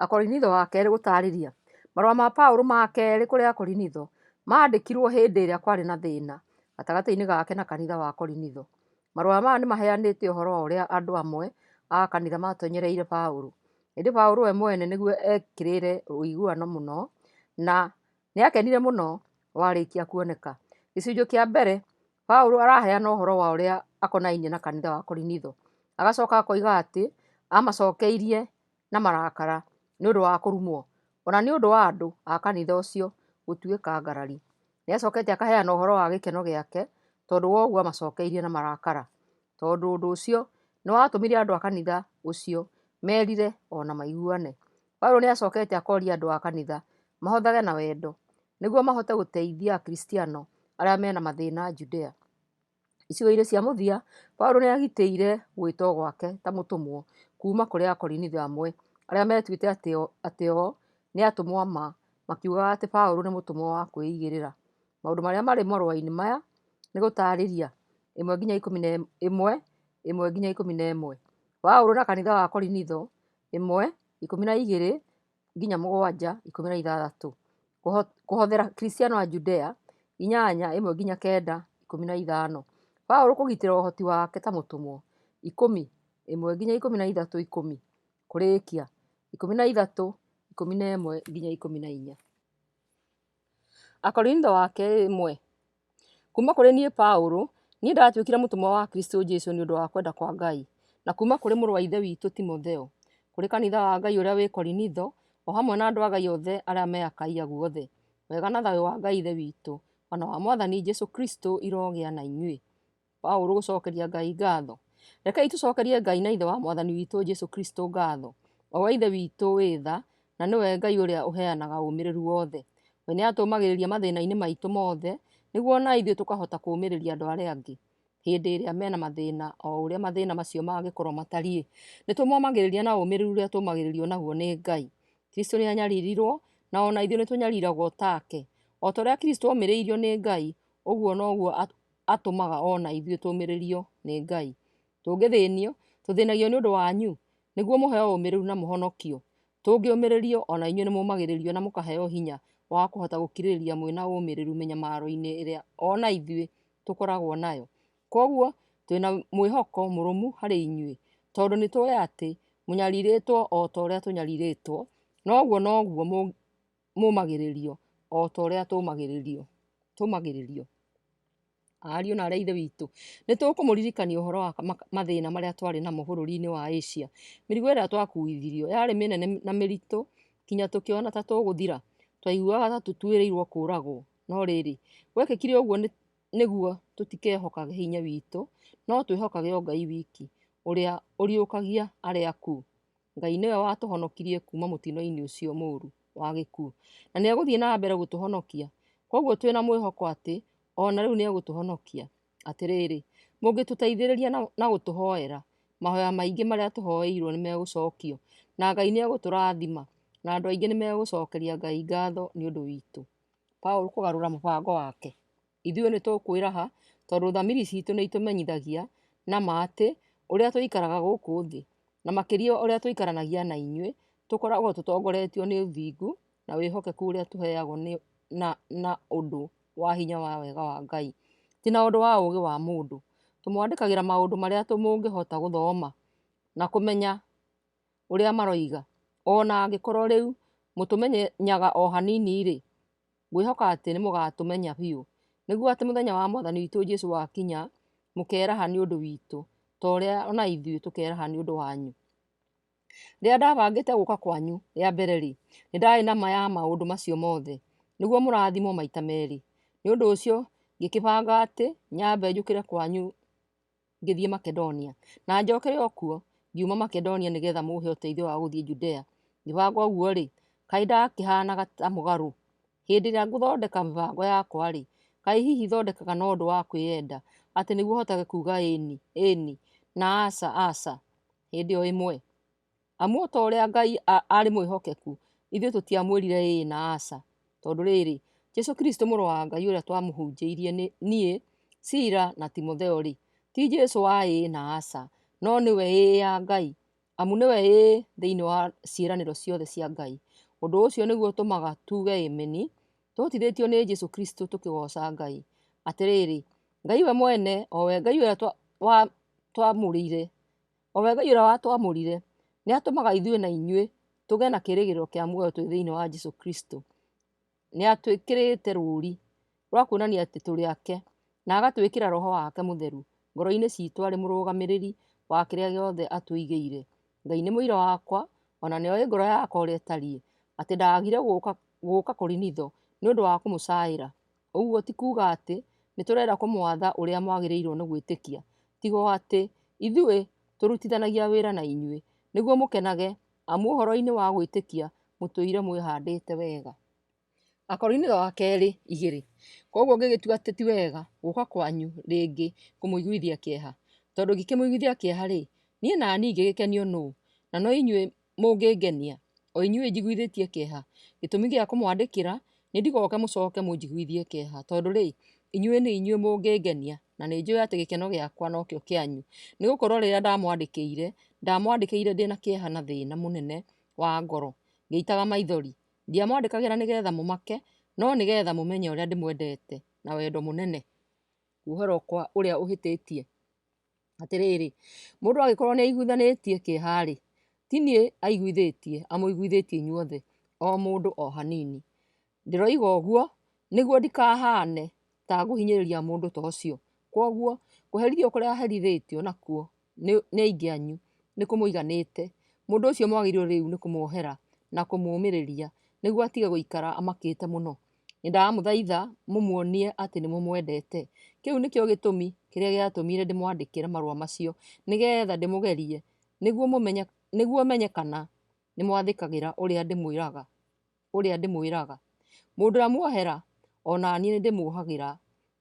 Akorinitho wa kerĩ gũtaarĩria. Marũa ma Paũlũ ma kerĩ kũrĩ Akorinitho maandĩkirwo hĩndĩ ĩrĩa kwarĩ na thĩna gatagatĩ-inĩ gake na kanitha wa Korinitho. Marũa maya nĩmaheanĩte ũhoro wa ũrĩa andũ amwe a kanitha maatonyereire Paũlũ. Ĩndĩ Paũlũ we mwene nĩguo ekĩrĩre ũiguano mũno, na nĩakenire mũno warĩkia kuoneka. Gĩcunjĩ kĩa mbere, Paũlũ araheana ũhoro wa ũrĩa akonainie na kanitha wa Korinitho. Agacoka akoiga atĩ aamacokeirie na marakara nĩ ũndũ wa kũrumwo, o na nĩ ũndũ wa andũ a kanitha ũcio gũtuĩka ngarari. Nĩ acokete akaheana ũhoro wa gĩkeno gĩake tondũ wa ũguo aamacokeirie na marakara, tondũ ũndũ ũcio nĩ watũmire andũ a kanitha ũcio merire o na maiguane. Paulo nĩ acokete akoria andũ a kanitha mahothage na wendo nĩguo mahote gũteithia Akristiano arĩa mena mathĩna Judea. Icigo-inĩ cia mũthia, Paulo nĩ aagitĩire gwĩtwo gwake ta mũtũmwo kuuma kũrĩ Akorinitho amwe arĩa meetuĩte atĩ o nĩ atũmwo a ma, makiugaga atĩ Paulo nĩ mũtũmwo wa kwĩigĩrĩra. Maũndũ marĩa marĩ marũa-inĩ maya nĩ gũtaarĩria 1-11, 1-11, Paulo na kanitha wa Korinitho 1 12 nginya 7 16, Kũhothera Akristiano a Judea 8 1-9 15, Paulo kũgitĩra ũhoti wake ta mũtũmwo 10 1-13 10, Kũrĩĩkia 13 11-14. Akorinitho wa kerĩ 1. Kuuma kũrĩ niĩ Paũlũ, niĩ ndaatuĩkire mũtũmwo wa Kristũ Jesũ nĩ ũndũ wa kwenda kwa Ngai, na kuuma kũrĩ mũrũ wa Ithe witũ Timotheo, kũrĩ kanitha wa Ngai ũrĩa wĩ Korinitho, o hamwe na andũ a Ngai othe arĩa me Akaia guothe, Wega na thayũ wa Ngai Ithe witũ, o na wa Mwathani Jesũ Kristũ irogĩa na inyuĩ. Paũlũ gũcokeria Ngai ngatho. Rekei tũcokerie Ngai na Ithe wa Mwathani witũ Jesũ Kristũ ngatho, o we Ithe witũ wĩ tha, na nĩwe Ngai ũrĩa ũheanaga ũmĩrĩru wothe. We nĩatũũmagĩrĩria mathĩna-inĩ maitũ mothe, nĩguo o na ithuĩ tũkahota kũũmĩrĩria andũ arĩa angĩ hĩndĩ ĩrĩa me na mathĩna, o ũrĩa mathĩna macio mangĩkorwo matariĩ. Nĩtũmomagĩrĩria na ũmĩrĩru ũrĩa tũũmagĩrĩrio naguo nĩ Ngai. Kristũ nĩanyaririrwo, na o na ithuĩ nĩtũnyariragwo take. O ta ũrĩa Kristũ omĩrĩirio nĩ Ngai, ũguo noguo atũmaga o na ithuĩ tũũmĩrĩrio nĩ Ngai. Tũngĩthĩnio, tũthĩnagio nĩ ũndũ wanyu, nĩguo mũheo ũmĩrĩru na mũhonokio. Tũngĩũmĩrĩrio, o na inyuĩ nĩmũũmagĩrĩrio na mũkaheo hinya wa kũhota gũkirĩrĩria mwĩ na ũmĩrĩru mĩnyamaro-inĩ ĩrĩa o na ithuĩ tũkoragwo nayo. Kwoguo twĩ na mwĩhoko mũrũmu harĩ inyuĩ, tondũ nĩtũũĩ atĩ mũnyarirĩtwo o ta ũrĩa tũnyarirĩtwo, noguo noguo mũũmagĩrĩrio o ta ũrĩa tũũmagĩrĩrio. Tũũmagĩrĩrio. Ariũ na aarĩ a Ithe witũ, nĩ tũkũmũririkania ũhoro wa mathĩna marĩa twarĩ namo bũrũri-inĩ wa Asia. Mĩrigo ĩrĩa twakuithirio yarĩ mĩnene na mĩritũ nginya tũkĩona ta tũgũthira. Twaiguaga ta tũtuĩrĩirũo kũũragwo. No rĩrĩ, gwekĩkire ũguo nĩguo tũtikehokage hinya witũ, no twĩhokage o Ngai wiki, ũrĩa ũriũkagia arĩa akuũ. Ngai nĩwe watũhonokirie kuuma mũtino-inĩ ũcio mũũru wa gĩkuũ, na nĩ egũthiĩ na mbere gũtũhonokia. Kwoguo twĩ na mwĩhoko atĩ o na rĩu nĩ egũtũhonokia. Atĩrĩrĩ, mũngĩtũteithĩrĩria na gũtũhoera, mahoya maingĩ marĩa tũhoeirũo nĩ megũcokio, na Ngai nĩ egũtũrathima, na andũ aingĩ nĩ megũcokeria Ngai ngatho nĩ ũndũ witũ. Paũlũ kũgarũra mũbango wake. Ithuĩ nĩ tũkwĩraha tondũ thamiri citũ nĩ itũmenyithagia na ma atĩ ũrĩa tũikaraga gũkũ thĩ, na makĩria ũrĩa tũikaranagia na inyuĩ, tũkoragwo tũtongoretio nĩ ũthingu na wĩhokeku ũrĩa tũheagwo na ũndũ wa hinya wa wega wa Ngai, ti na ũndũ wa ũũgĩ wa mũndũ. Tũmwandĩkagĩra maũndũ marĩa mũngĩhota gũthoma na kũmenya ũrĩa maroiga. O na angĩkorũo rĩu mũtũmenyaga o hanini-rĩ, ngwĩhoka atĩ nĩ mũgaatũmenya biũ, nĩguo atĩ mũthenya wa Mwathani witũ Jesu wakinya, mũkeeraha nĩ ũndũ witũ, ta ũrĩa o na ithuĩ tũkeeraha nĩ ũndũ wanyu. Rĩrĩa ndabangĩte gũka kwanyu rĩa mbere-rĩ, nĩ ndarĩ na ma ya maũndũ macio mothe, nĩguo mũrathimwo maita merĩ. Nĩ ũndũ ũcio ngĩkĩbanga atĩ nyambe njũkĩre kwanyu ngĩthiĩ Makedonia, na njokere o kuo ngiuma Makedonia nĩ getha mũhe ũteithio wa gũthiĩ Judea. Ngĩbanga ũguo-rĩ, kaĩ ndakĩhaanaga ta mũgarũ? Hĩndĩ ĩrĩa ngũthondeka mĩbango yakwa-rĩ, kaĩ hihi thondekaga na ũndũ wa kwĩyenda, atĩ nĩguo hotage kuuga ĩĩ-ni, ĩĩ-ni, na aca, aca, hĩndĩ o ĩmwe? Amu o ta ũrĩa Ngai arĩ mwĩhokeku, ithuĩ tũtiamwĩrire ĩĩ na aca. Tondũ rĩrĩ, Jesu Kristo Mũrũ wa Ngai ũrĩa twamũhunjĩirie niĩ, Sila na Timotheo-rĩ, ti Jesu wa ĩĩ na aca, no nĩwe ĩĩ ya Ngai. Amu nĩwe Ĩĩ thĩinĩ wa ciĩranĩro ciothe cia Ngai. Ũndũ ũcio nĩguo ũtũmaga tuuge Ĩmeni, tũhotithĩtio nĩ Jesu Kristo tũkĩgooca Ngai. Atĩrĩrĩ, Ngai we mwene, o we Ngai ũrĩa watwamũrire, o we Ngai ũrĩa watwamũrire, nĩ atũmaga ithuĩ na inyuĩ tũgĩe na kĩĩrĩgĩrĩro kĩa muoyo twĩ thĩinĩ wa Jesu Kristo. Nĩ atwĩkĩrĩte rũũri rwa kuonania atĩ tũrĩ ake, na agatwĩkĩra Roho wake Mũtheru ngoro-inĩ citũ arĩ mũrũgamĩrĩri wa kĩrĩa gĩothe atũigĩire. Ngai nĩ mũira wakwa, o na nĩoĩ ngoro yakwa ũrĩa ĩtariĩ, atĩ ndaagire gũũka Korinitho nĩ ũndũ wa kũmũcaĩra. Ũguo ti kuuga atĩ nĩ tũrenda kũmwatha ũrĩa mwagĩrĩirwo nĩ gwĩtĩkia, tiga o atĩ ithuĩ tũrutithanagia wĩra na inyuĩ, nĩguo mũkenage, amu ũhoro-inĩ wa gwĩtĩkia mũtũire mwĩhandĩte wega. Akorinitho wa kerĩ igĩrĩ. Kwoguo ngĩgĩtua atĩ ti wega gũũka kwanyu rĩngĩ kũmũiguithia kĩeha. Tondũ ngĩkĩmũiguithia kĩeha-rĩ, niĩ na niĩ ingĩgĩkenio nũũ? Na no inyuĩ mũngĩngenia, o inyuĩ njiguithĩtie kĩeha. Gĩtũmi gĩa kũmwandĩkĩra nĩ ndigoke mũcoke mũnjiguithie kĩeha, tondũ-rĩ, inyuĩ nĩ inyuĩ mũngĩngenia, na nĩnjũĩ atĩ gĩkeno gĩakwa nokĩo kĩanyu. Nĩ gũkorũo rĩrĩa ndamwandĩkĩire, ndamwandĩkĩire ndĩ na kĩeha na thĩna mũnene wa ngoro, ngĩitaga maithori. Ndiamwandĩkagĩra nĩ getha mũmake, no nĩ getha mũmenye ũrĩa ndĩmwendete na wendo mũnene. Kuoherwo kwa ũrĩa ũhĩtĩtie. Atĩrĩrĩ, mũndũ angĩkorũo nĩaiguithanĩtie kĩeha-rĩ, ti niĩ aiguithĩtie, amũiguithĩtie inyuothe, o mũndũ o hanini. Ndĩroiga ũguo nĩguo ndikahane ta ngũhinyĩrĩria mũndũ ta ũcio. Kwoguo, kũherithio kũrĩa aherithĩtio nakuo nĩ aingĩ anyu nĩ kũmũiganĩte. Mũndũ ũcio mwagĩrĩirũo rĩu nĩ kũmuohera na kũmũũmĩrĩria, nĩguo atige gũikara amakĩte mũno. Nĩndamũthaitha mũmuonie atĩ nĩmũmwendete. Kĩu nĩkĩo gĩtũmi kĩrĩa gĩatũmire ndĩmwandĩkĩre marũa macio, nĩgetha ndĩmũgerie, nĩguo menye kana nĩmwathĩkagĩra ũrĩa ndĩmwĩraga. Mũndũ ũrĩa muohera, o na niĩ nĩndĩmuohagĩra,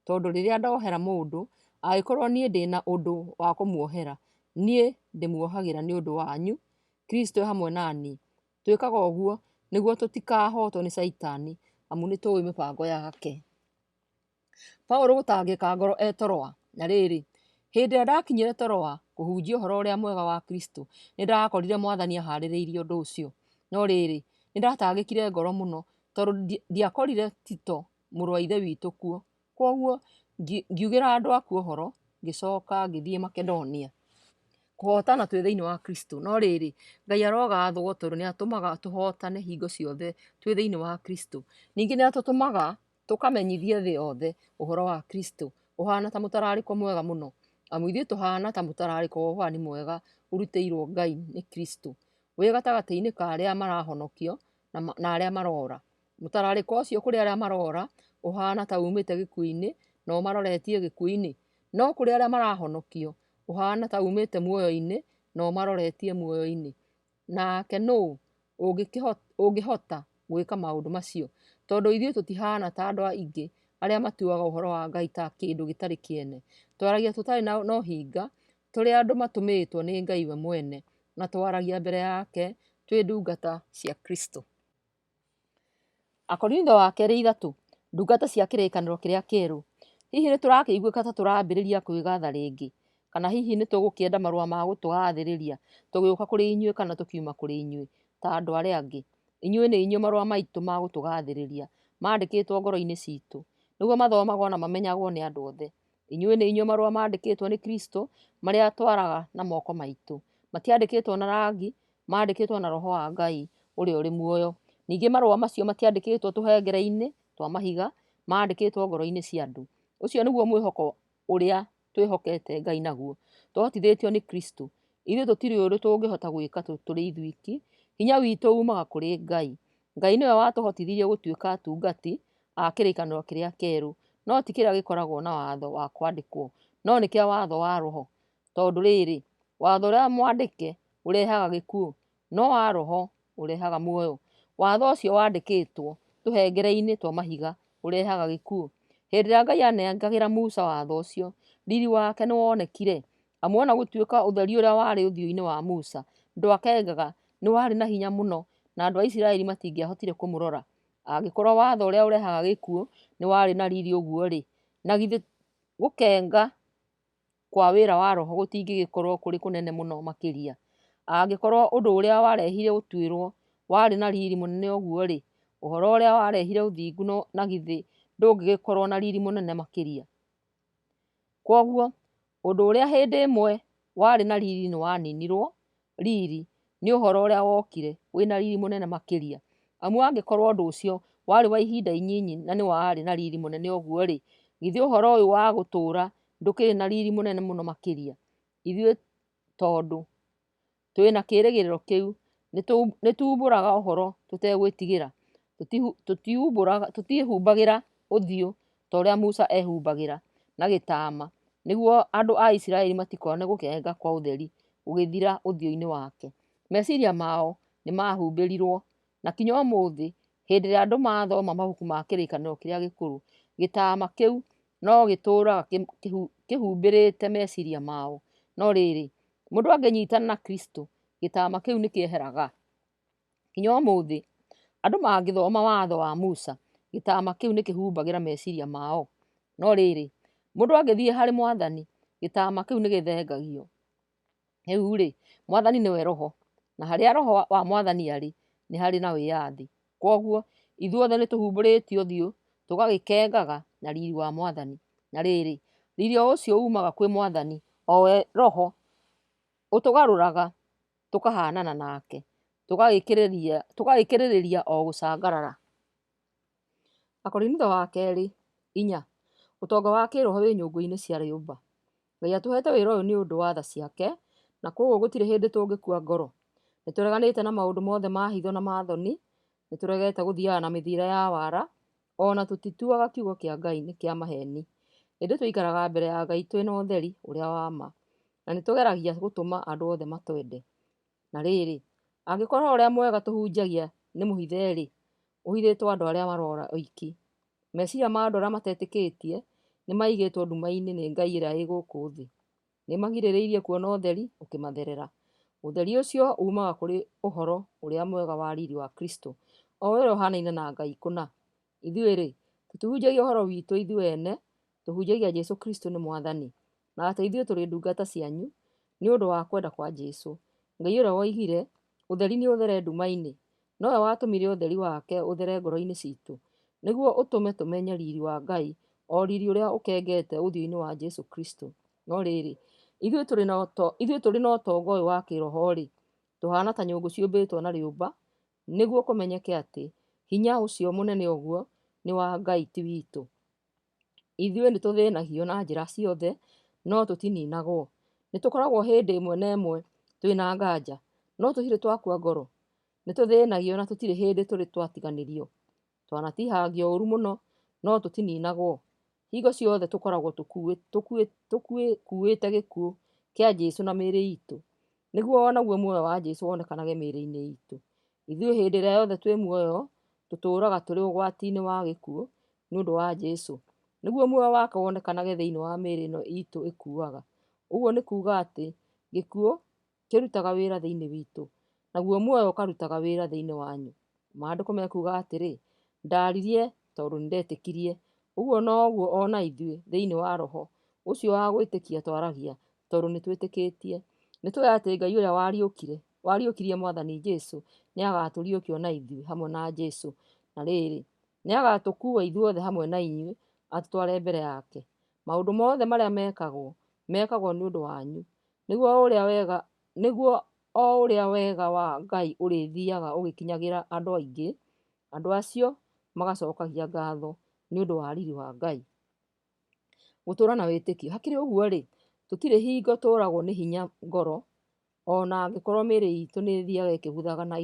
tondũ rĩrĩa ndohera mũndũ, angĩkorwo niĩ ndĩ na ũndũ wa kũmuohera, niĩ ndĩmuohagĩra nĩ ũndũ wanyu, Kristo e hamwe na niĩ. Twĩkaga ũguo nĩguo tũtikahotwo nĩ Caitani, amu nĩtũũĩ mĩbango yake. Paũlũ gũtangĩka ngoro e Toroa. Na rĩrĩ, hĩndĩ ĩrĩa ndakinyire Toroa kũhunjia Ũhoro-ũrĩa-Mwega wa Kristũ, nĩndakorire Mwathani ahaarĩrĩirie ũndũ ũcio. No rĩrĩ, nĩndatangĩkire ngoro mũno, tondũ ndiakorire Tito mũrũ wa Ithe witũ kuo. Kwoguo ngiugĩra andũ akuo ũhoro, ngĩcooka ngĩthiĩ Makedonia. Kũhootana twĩ thĩinĩ wa Kristũ. No rĩrĩ, Ngai arogathwo tondũ nĩatũmaga tũhootane hingo ciothe twĩ thĩinĩ wa Kristũ. Ningĩ nĩatũtũmaga tũkamenyithie thĩ yothe ũhoro wa Kristũ, ũhaana ta mũtararĩko mwega mũno. Amu ithuĩ tũhaana ta mũtararĩko wa ũbani mwega ũrutĩirwo Ngai nĩ Kristũ, wĩ gatagatĩ-inĩ ka arĩa marahonokio na arĩa marora. Mũtararĩko ũcio kũrĩ arĩa marora ũhaana ta uumĩte gĩkuũ-inĩ na ũmaroretie gĩkuũ-inĩ, no kũrĩ arĩa marahonokio ũhaana ta uumĩte muoyo-inĩ na ũmaroretie muoyo-inĩ. Nake nũũ ũngĩhota gwĩka maũndũ macio? Tondũ ithuĩ tũtihaana ta andũ aingĩ arĩa matuaga ũhoro wa Ngai ta kĩndũ gĩtarĩ kĩene. Twaragia tũtarĩ na ũhinga, tũrĩ andũ matũmĩtwo nĩ Ngai we mwene, na twaragia mbere yake twĩ ndungata cia Kristo. Akorintho wa kerĩ ithatũ, ndungata cia kĩrĩkanĩro kĩrĩa kĩerũ. Hihi nĩ tũrakĩiguĩka ta tũrambĩrĩria kwĩgatha rĩngĩ? Kana hihi nĩ tũgũkĩenda marũa ma gũtũgathĩrĩria tũgĩũka kũrĩ inyuĩ kana tũkiuma kũrĩ inyuĩ, ta andũ arĩa angĩ? Inyuĩ nĩ inyuĩ marũa maitũ ma gũtũgathĩrĩria, maandĩkĩtwo ngoro-inĩ ciitũ, nĩguo mathomagwo na mamenyagwo nĩ andũ othe. Inyuĩ nĩ inyuĩ marũa maandĩkĩtwo nĩ Kristo, marĩa twaraga na moko maitũ. Matiandĩkĩtwo na rangi, maandĩkĩtwo na Roho wa Ngai ũrĩa ũrĩ muoyo. Ningĩ marũa macio matiandĩkĩtwo tũhengere-inĩ twa mahiga, maandĩkĩtwo ngoro-inĩ cia andũ. Ũcio nĩguo mwĩhoko ũrĩa twĩhokete Ngai naguo, tũhotithĩtio nĩ Kristo. Ithuĩ tũtirĩ ũndũ tũngĩhota gwĩka tũrĩ ithuiki, hinya witũ uumaga kũrĩ Ngai. Ngai nĩwe watũhotithirie gũtuĩka atungati a kĩrĩkanĩro kĩrĩa kĩerũ, no ti kĩrĩa gĩkoragwo na watho wa kwandĩkwo, no nĩ kĩa watho wa Roho. Tondũ rĩrĩ, watho ũrĩa mwandĩke ũrehaga gĩkuũ, no wa Roho ũrehaga muoyo. Watho ũcio wandĩkĩtwo tũhengere-inĩ twa mahiga ũrehaga gĩkuũ. Hĩndĩ ĩrĩa Ngai aanengagĩra Musa watho ũcio, riri wake nĩwonekire, amu o na gũtuĩka ũtheri ũrĩa warĩ ũthiũ-inĩ wa Musa ndwakengaga, nĩ warĩ na hinya mũno, na andũ a Isiraeli matingĩahotire kũmũrora. Angĩkorwo watho ũrĩa ũrehaga gĩkuũ nĩ warĩ na riri ũguo-rĩ, na githĩ gũkenga kwa wĩra wa Roho gũtingĩgĩkorwo kũrĩ kũnene mũno makĩria? Angĩkorwo ũndũ ũrĩa warehire gũtuĩrwo warĩ na riri mũnene ũguo-rĩ, ũhoro ũrĩa warehire ũthingu na githĩ ndũngĩgĩkorwo na riri mũnene makĩria? Kwoguo, ũndũ ũrĩa hĩndĩ ĩmwe warĩ na riri nĩ waninirwo riri nĩ ũhoro ũrĩa wokire wĩ na riri mũnene makĩria. Amu angĩkorwo ũndũ ũcio warĩ wa ihinda inyinyi na nĩ warĩ na riri mũnene ũguo-rĩ, githĩ ũhoro ũyũ wa gũtũũra ndũkĩrĩ na riri mũnene mũno makĩria? Ithuĩ tondũ twĩ na kĩĩrĩgĩrĩro kĩu, nĩtuumbũraga ũhoro tũtegwĩtigĩra. Tũtiĩhumbagĩra ũthiũ ta ũrĩa Musa ehumbagĩra na gĩtaama, nĩguo andũ a Isiraeli matikone gũkenga kwa ũtheri gũgĩthira ũthiũ-inĩ wake. Meciria mao nĩmahumbĩrirwo, na kinya ũmũthĩ, hĩndĩ ĩrĩa andũ mathoma mabuku ma Kĩrĩkanĩro Kĩrĩa Gĩkũrũ, gĩtaama kĩu no gĩtũũraga kĩhumbĩrĩte meciria mao. No rĩrĩ, mũndũ angĩnyitana na Kristo, gĩtaama kĩu nĩkĩeheraga. Kinya ũmũthĩ, andũ mangĩthoma watho wa Musa, gĩtaama kĩu nĩkĩhumbagĩra meciria mao. No rĩrĩ, mũndũ angĩthiĩ harĩ Mwathani, gĩtaama kĩu nĩgĩthengagio. Rĩu-rĩ, Mwathani nĩwe Roho, na harĩa Roho wa Mwathani arĩ, nĩ harĩ na wĩyathi. Kwoguo, ithuothe nĩtũhumbũrĩtio ũthiũ, tũgagĩkengaga na riri wa Mwathani. Na rĩrĩ, riri o ũcio uumaga kwĩ Mwathani, o we Roho, ũtũgarũraga tũkahaanana nake, tũgagĩkĩrĩrĩria o gũcangarara. Akorinitho wa kerĩ inya. Ũtonga wa kĩĩroho wĩ nyũngũ-inĩ cia rĩũmba. Ngai atũhete wĩra ũyũ nĩ ũndũ wa tha ciake, na kwoguo gũtirĩ hĩndĩ tũngĩkua ngoro. Nĩ tũreganĩte na maũndũ mothe ma hitho na ma thoni, nĩ tũregete gũthiaga na mĩthiĩre ya wara, o na tũtituaga kiugo kĩa Ngai nĩ kĩa maheeni, ĩndĩ tũikaraga mbere ya Ngai twĩ na ũtheri ũrĩa wa ma, na nĩ tũgeragia gũtũma andũ othe matwende. Na rĩrĩ, angĩkorũo ũrĩa mwega tũhunjagia nĩ mũhithe-rĩ, ũhithĩtwo andũ arĩa marora oiki. Meciria ma andũ arĩa matetĩkĩtie nĩ maigĩtwo nduma-inĩ nĩ ngai ĩrĩa ĩ gũkũ thĩ. Nĩ ĩmagirĩrĩirie kuona ũtheri ũkĩmatherera. Ũtheri ũcio uumaga kũrĩ ũhoro ũrĩa mwega wa riri wa Kristo, o we ũrĩa ũhaanaine na Ngai kũna. Ithuĩ-rĩ, tũtihunjagia ũhoro witũ ithuĩ ene, tũhunjagia Jesu Kristo nĩ Mwathani, na atĩ ithuĩ tũrĩ ndungata cianyu nĩ ũndũ wa kwenda kwa Jesu. Ngai ũrĩa woigire, Ũtheri nĩũthere nduma-inĩ, nowe watũmire ũtheri wake ũthere ngoro-inĩ ciitũ, nĩguo ũtũme tũmenye riri wa Ngai, o riri ũrĩa ũkengete ũthiũ-inĩ wa Jesu Kristo. No rĩrĩ, ithuĩ tũrĩ na ũtonga ũyũ wa kĩĩroho-rĩ, tũhaana ta nyũngũ ciũmbĩtwo na rĩũmba, nĩguo kũmenyeke atĩ hinya ũcio mũnene ũguo nĩ wa Ngai ti witũ. Ithuĩ nĩtũthĩnagio na njĩra ciothe, no tũtininagwo. Nĩtũkoragwo hĩndĩ ĩmwe na ĩmwe twĩ na nganja, no tũtirĩ twakua ngoro. Nĩtũthĩnagio na tũtirĩ hĩndĩ tũrĩ twatiganĩrio. Twanatihangio ũũru mũno, no tũtininagwo. Hingo ciothe tũkoragwo tũkuĩte gĩkuũ kĩa Jesũ na mĩĩrĩ itũ, nĩguo o naguo muoyo wa Jesũ wonekanage mĩĩrĩ-inĩ itũ. Ithuĩ hĩndĩ ĩrĩa yothe twĩ muoyo, tũtũũraga tũrĩ ũgwati-inĩ wa gĩkuũ nĩ ũndũ wa Jesũ, nĩguo muoyo wake wonekanage thĩinĩ wa mĩĩrĩ ĩno itũ ĩkuaga. Ũguo nĩ kuuga atĩ gĩkuũ kĩrutaga wĩra thĩinĩ witũ, naguo muoyo ũkarutaga wĩra thĩinĩ wanyu. Maandĩko mekuuga atĩrĩ, Ndaaririe tondũ nĩndetĩkirie. Ũguo noguo o na ithuĩ thĩinĩ wa Roho ũcio wa gwĩtĩkia twaragia, tondũ nĩtwĩtĩkĩtie. Nĩtũũĩ atĩ Ngai ũrĩa wariũkirie Mwathani Jesũ nĩagatũriũkia o na ithuĩ hamwe na Jesũ. Na rĩrĩ, nĩagatũkuua ithuothe hamwe na inyuĩ atũtware mbere yake. Maũndũ mothe marĩa mekagwo, mekagwo nĩ ũndũ wanyu, nĩguo o ũrĩa wega wa Ngai ũrĩthiaga ũgĩkinyagĩra andũ aingĩ, andũ acio magacokagia ngatho nĩ ũndũ wa riri wa Ngai. Gũtũũra na wĩtĩkio. Hakĩrĩ ũguo-rĩ, tũtirĩ hingo tũũragwo nĩ hinya ngoro, o na angĩkorwo mĩĩrĩ itũ nĩĩthiaga ĩkĩbuthaga na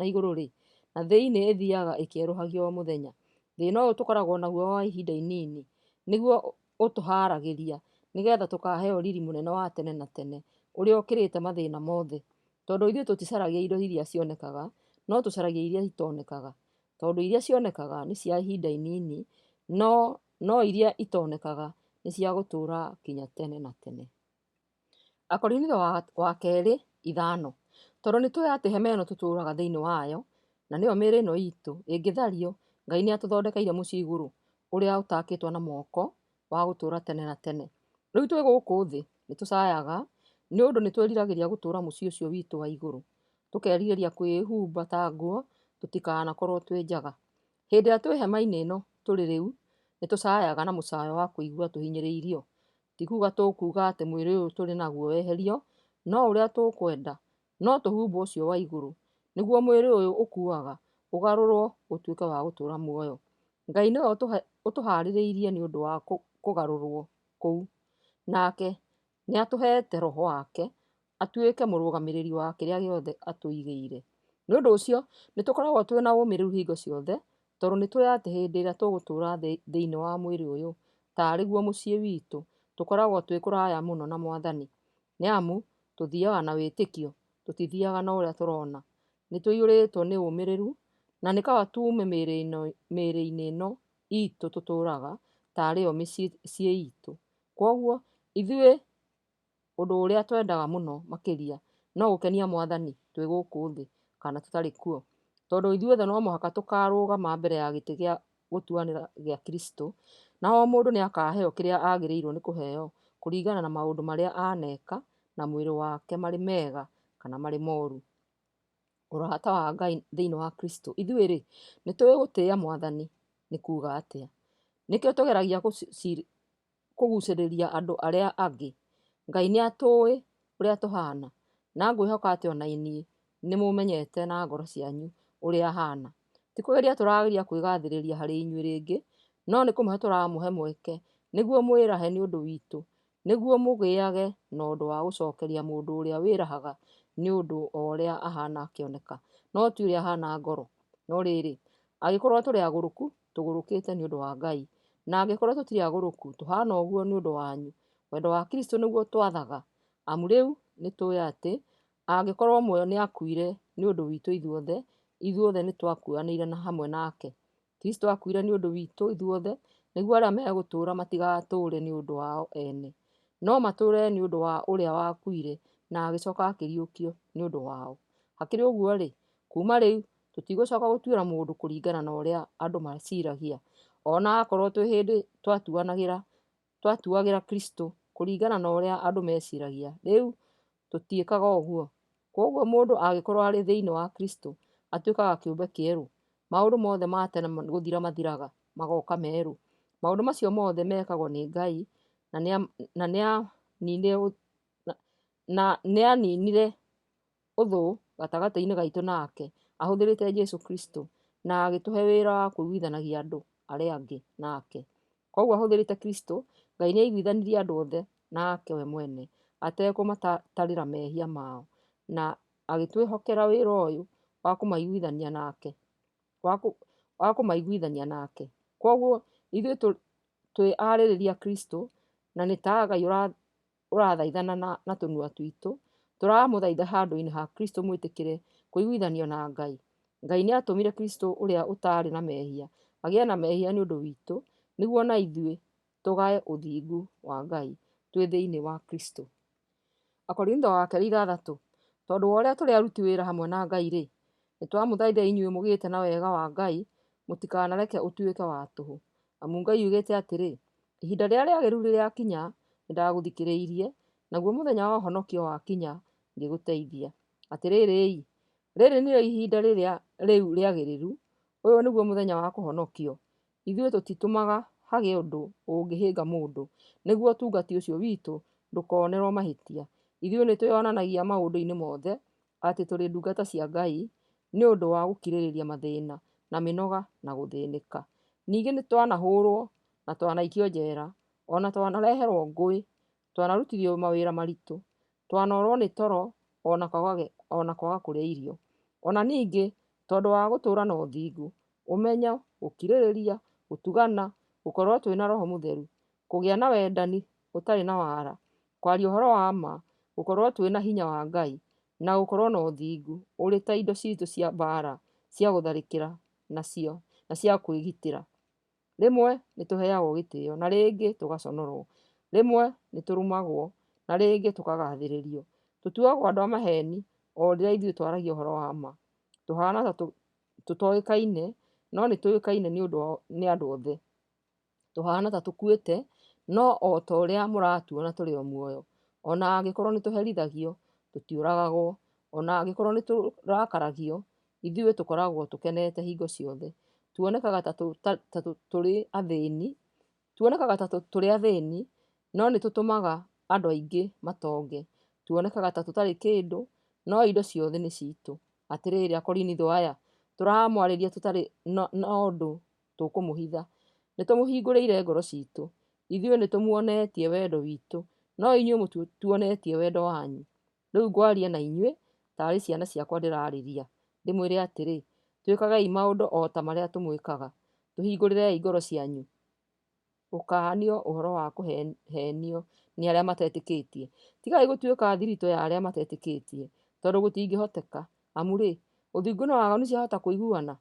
igũrũ-rĩ, na thĩinĩ ĩthiaga ĩkĩerũhagio o mũthenya. Thĩna ũyũ tũkoragwo naguo wa ihinda inini nĩguo ũtũhaaragĩria nĩgetha tũkaaheo riri mũnene wa tene na tene ũrĩa ũkĩrĩte mathĩna mothe. Tondũ ithuĩ tũticaragia indo iria cionekaga, no tũcaragia iria itonekaga. Tondũ iria cionekaga nĩ cia ihinda inini, no iria itonekaga nĩ cia gũtũũra kinya tene na tene. Akorinitho wa kerĩ ithano. Tondũ nĩtũũĩ atĩ hema ĩno tũtũũraga thĩinĩ wayo, na nĩyo mĩĩrĩ ĩno itũ, ĩngĩthario, Ngai nĩatũthondekeire mũciĩ igũrũ, ũrĩa ũtakĩtwo na moko, wa gũtũũra tene na tene. Rĩu twĩ gũkũ thĩ nĩtũcayaga, Nĩ ũndũ nĩtwĩriragĩria gũtũũra mũciĩ ũcio witũ wa igũrũ, tũkerirĩria kwĩhumba ta nguo, tũtikanakorũo twĩ njaga. Hĩndĩ ĩrĩa twĩ hema-inĩ ĩno tũrĩ rĩu, nĩtũcayaga na mũcayo wa kũigua tũhinyĩrĩirio, ti kuuga tũkuuga atĩ mwĩrĩ ũyũ tũrĩ naguo weherio, no ũrĩa tũkwenda no tũhumbwo ũcio wa igũrũ, nĩguo mwĩrĩ ũyũ ũkuaga ũgarũrũo ũtuĩke wa gũtũũra muoyo. Ngai nĩwe ũtũhaarĩirie nĩ ũndũ wa kũgarũrũo kũu, nake nĩatũheete Roho wake atuĩke mũrũgamĩrĩri wa kĩrĩa gĩothe atũigĩire. Nĩ ũndũ ũcio nĩtũkoragwo twĩ na ũmĩrĩru hingo ciothe, tondũ nĩtũũĩ atĩ hĩndĩ ĩrĩa tũgũtũũra thĩinĩ wa mwĩrĩ ũyũ, ta arĩ guo mũciĩ witũ, tũkoragwo twĩ kũraya mũno na Mwathani. Nĩ amu tũthiaga na wĩtĩkio, tũtithiaga na ũrĩa tũrona. Nĩtũiyũrĩtwo nĩ ũmĩrĩru, na nĩ kaba tuume mĩĩrĩ-inĩ ĩno itũ tũtũũraga ta arĩ yo mĩciĩ itũ. Kwoguo ithuĩ ũndũ ũrĩa twendaga mũno makĩria no gũkenia Mwathani twĩ gũkũ thĩ kana tũtarĩ kuo. Tondũ ithuothe no mũhaka tũkaarũgama mbere ya gĩtĩ gĩa gũtuanĩra gĩa Kristo, na o mũndũ nĩakaheo kĩrĩa agĩrĩirwo nĩ kũheo kũringana na maũndũ marĩa aneka na mwĩrĩ wake marĩ mega kana marĩ moru. Ũrata wa Ngai thĩinĩ wa Kristo. Ithuĩ-rĩ, nĩtũũĩ gũtĩĩa Mwathani nĩ kuuga atĩa. Nĩkĩo tũgeragia kũgucĩrĩria andũ arĩa angĩ. Ngai nĩatũũĩ ũrĩa tũhaana, na ngwĩhoka atĩ o na inyuĩ nĩmũmenyete na ngoro cianyu ũrĩa haana. Ti kũgeria tũrageria kwĩgaathĩrĩria harĩ inyuĩ rĩngĩ, no nĩ kũmũhe tũramũhe mweke nĩguo mwĩrahe nĩ ũndũ witũ, nĩguo mũgĩage na ũndũ wa gũcokeria mũndũ ũrĩa wĩrahaga nĩ ũndũ o ũrĩa ahaana akĩoneka, no ti ũrĩa ahaana ngoro. No rĩrĩ, angĩkorũo tũrĩ agũrũku, tũgũrũkĩte nĩ ũndũ wa Ngai, na angĩkorũo tũtirĩ agũrũku, tũhaana ũguo nĩ ũndũ wanyu. Wendo wa Kristo nĩguo ũtwathaga, amu rĩu nĩtũũĩ atĩ angĩkorũo ũmwe nĩakuire nĩ ũndũ witũ ithuothe, ithuothe nĩtwakuanĩire hamwe nake. Kristo aakuire nĩ ũndũ witũ ithuothe, nĩguo arĩa megũtũũra matigatũũre nĩ ũndũ wao ene, no matũũre nĩ ũndũ wa ũrĩa wakuire na agĩcoka akĩriũkio nĩ ũndũ wao. Hakĩrĩ ũguo-rĩ, kuuma rĩu tũtigũcoka gũtuĩra mũndũ kũringana na ũrĩa andũ meciragia. O na akorũo twĩ hĩndĩ twatuagĩra Kristo kũringana na ũrĩa andũ meciragia, rĩu tũtiĩkaga ũguo. Kwoguo mũndũ angĩkorũo arĩ thĩinĩ wa Kristo, atuĩkaga kĩũmbe kĩerũ. Maũndũ mothe ma tene nĩ gũthira mathiraga, magoka merũ. Maũndũ macio mothe mekagwo nĩ Ngai, na nĩaninire ũthũ gatagatĩ-inĩ gaitũ nake, ahũthĩrĩte Jesu Kristo, na agĩtũhe wĩra wa kũiguithanagia andũ arĩa angĩ nake. Kwoguo ahũthĩrĩte Kristo, Ngai nĩaiguithanirie andũ othe nake we mwene, atekũmatarĩra mehia mao, na agĩtwĩhokera wĩra ũyũ wa kũmaiguithania nake. Wa kũmaiguithania nake. Kwoguo ithuĩ twĩ arĩrĩria Kristo, na nĩ ta Ngai ũrathaithana na tũnua twitũ, tũramũthaitha handũ-inĩ ha Kristo mwĩtĩkĩre kũiguithanio na Ngai. Ngai nĩatũmire Kristo ũrĩa ũtaarĩ na mehia agĩe na mehia nĩ ũndũ witũ, nĩguo na ithuĩ tũgae ũthingu wa Ngai twĩ thĩinĩ wa Kristo. Akorintho wa kerĩ ithathatũ. Tondũ wa ũrĩa tũrĩ aruti wĩra hamwe na Ngai-rĩ, nĩtwamũthaitha inyuĩ mũgĩĩte na wega wa Ngai, mũtikanareke ũtuĩke wa tũhũ. Amu Ngai oigĩte atĩrĩ, ihinda rĩrĩa rĩagĩrĩru rĩrĩakinya, nĩndagũthikĩrĩirie, naguo mũthenya wa ũhonokio wakinya, ngĩgũteithia. Atĩrĩrĩ-i, rĩrĩ nĩrĩo ihinda rĩrĩa rĩu rĩagĩrĩru, ũyũ nĩguo mũthenya wa kũhonokio. Ithuĩ tũtitũmaga hagĩe ũndũ ũngĩhĩnga mũndũ, nĩguo ũtungati ũcio witũ ndũkonerwo mahĩtia. Ithuĩ nĩtwĩonanagia maũndũ-inĩ mothe atĩ tũrĩ ndungata cia Ngai nĩ ũndũ wa gũkirĩrĩria mathĩna na mĩnoga na gũthĩnĩka. Ningĩ nĩtwanahũrwo na twanaikio njera, o na twanareherwo ngũĩ, twanarutithio mawĩra maritũ, twanorwo nĩ toro o na kwaga kũrĩa irio. O na ningĩ tondũ wa gũtũũra na ũthingu, ũmenyo, gũkirĩrĩria, gũtugana, gũkorwo twĩ na Roho Mũtheru, kũgĩa na wendani ũtarĩ na wara, kwaria ũhoro wa ma, gũkorwo twĩ na hinya wa Ngai, na gũkorwo na ũthingu ũrĩ ta indo ciitũ cia mbaara cia gũtharĩkĩra nacio na cia kwĩgitĩra. Rĩmwe nĩtũheagwo gĩtĩo na rĩngĩ tũgaconorwo, rĩmwe nĩtũrumagwo na rĩngĩ tũkagathĩrĩrio. Tũtuagwo andũ a maheni o rĩrĩa ithuĩ twaragia ũhoro wa ma. Tũhaana ta tũtoĩkaine, no nĩtũĩkaine nĩ andũ othe. Tũhaana ta tũkuĩte, no o ta ũrĩa mũratuona tũrĩ o muoyo. O na angĩkorũo nĩ tũherithagio, tũtiũragagwo; o na angĩkorũo nĩ tũrakaragio, ithuĩ tũkoragwo tũkenete hingo ciothe; tuonekaga ta tũrĩ athĩni, no nĩ tũtũmaga andũ aingĩ matonge; tuonekaga ta tũtarĩ kĩndũ, no indo ciothe nĩ ciitũ. Atĩrĩrĩ Akorinitho aya, tũramwarĩria tũtarĩ na ũndũ tũkũmũhitha, nĩ tũmũhingũrĩire ngoro ciitũ. Ithuĩ nĩ tũmuonetie wendo witũ, no inyuĩ mũtituonetie wendo wanyu. Rĩu ngwaria na inyuĩ ta arĩ ciana ciakwa ndĩraarĩria, ndĩmwĩre atĩrĩ, twĩkagei maũndũ o ta marĩa tũmwĩkaga. Tũhingũrĩrei ngoro cianyu. Gũkaanio ũhoro wa kũheenio nĩ arĩa matetĩkĩtie. Tigai gũtuĩka thiritũ ya arĩa matetĩkĩtie, tondũ gũtingĩhoteka. Amu-rĩ, ũthingu na waganu ciahota kũiguana?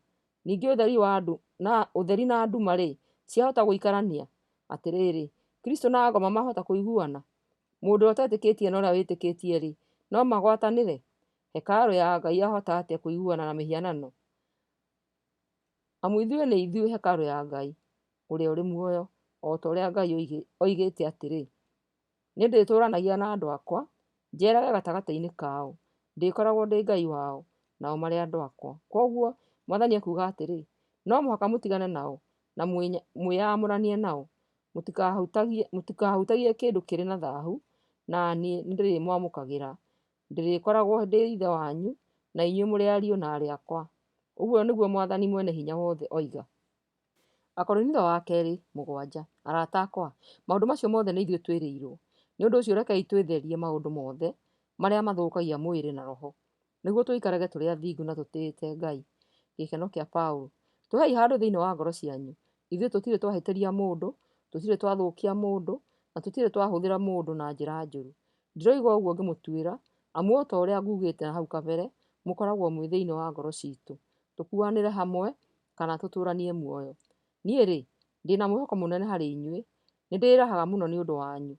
Ningĩ ũtheri na nduma-rĩ, ciahota gũikarania? Atĩrĩrĩ, Kristo na ngoma mahota kũiguana? Mũndũ ũrĩa ũtetĩkĩtie na ũrĩa wĩtĩkĩtie-rĩ, no magwatanĩre? Hekarũ ya Ngai yahota atĩa kũiguana na mĩhianano? Amu ithuĩ nĩ ithuĩ hekarũ ya Ngai ũrĩa ũrĩ muoyo, o ta ũrĩa Ngai oigĩte atĩrĩ, Nĩndĩtũũranagia na andũ akwa, njeerage gatagatĩ-inĩ kao; ndĩkoragwo ndĩ Ngai wao, nao marĩ andũ akwa. Kwoguo, Mwathani ekuuga atĩrĩ, no mũhaka mũtigane nao na mwĩyamũranie nao, mũtikahutagie kĩndũ kĩrĩ na thahu, na niĩ nĩndĩrĩmwamũkagĩra. Ndĩrĩkoragwo ndĩ Ithe wanyu, na inyuĩ mũrĩ ariũ na aarĩ akwa, ũguo nĩguo Mwathani Mwene-Hinya-Wothe oiga. Akorinitho wa kerĩ 7. Arata akwa, maũndũ macio mothe nĩ ithuĩ twĩrĩirwo; nĩ ũndũ ũcio rekei twĩtherie maũndũ mothe marĩa mathũkagia mwĩrĩ na roho, nĩguo tũikarage tũrĩ athingu na tũtĩĩte Ngai. Gĩkeno kĩa Paũlũ. Tũhei handũ thĩinĩ wa ngoro cianyu. Ithuĩ tũtirĩ twahĩtĩria mũndũ, tũtirĩ twathũkia mũndũ, na tũtirĩ twahũthĩra mũndũ na njĩra njũru. Ndiroiga ũguo ngĩmũtuĩra, amu o ta ũrĩa nguugĩte hau kabere, mũkoragwo mwĩ thĩinĩ wa ngoro ciitũ, tũkuanĩre hamwe kana tũtũũranie muoyo. Niĩ-rĩ, ndĩ na mwĩhoko mũnene harĩ inyuĩ, nĩndĩĩrahaga mũno nĩ ũndũ wanyu.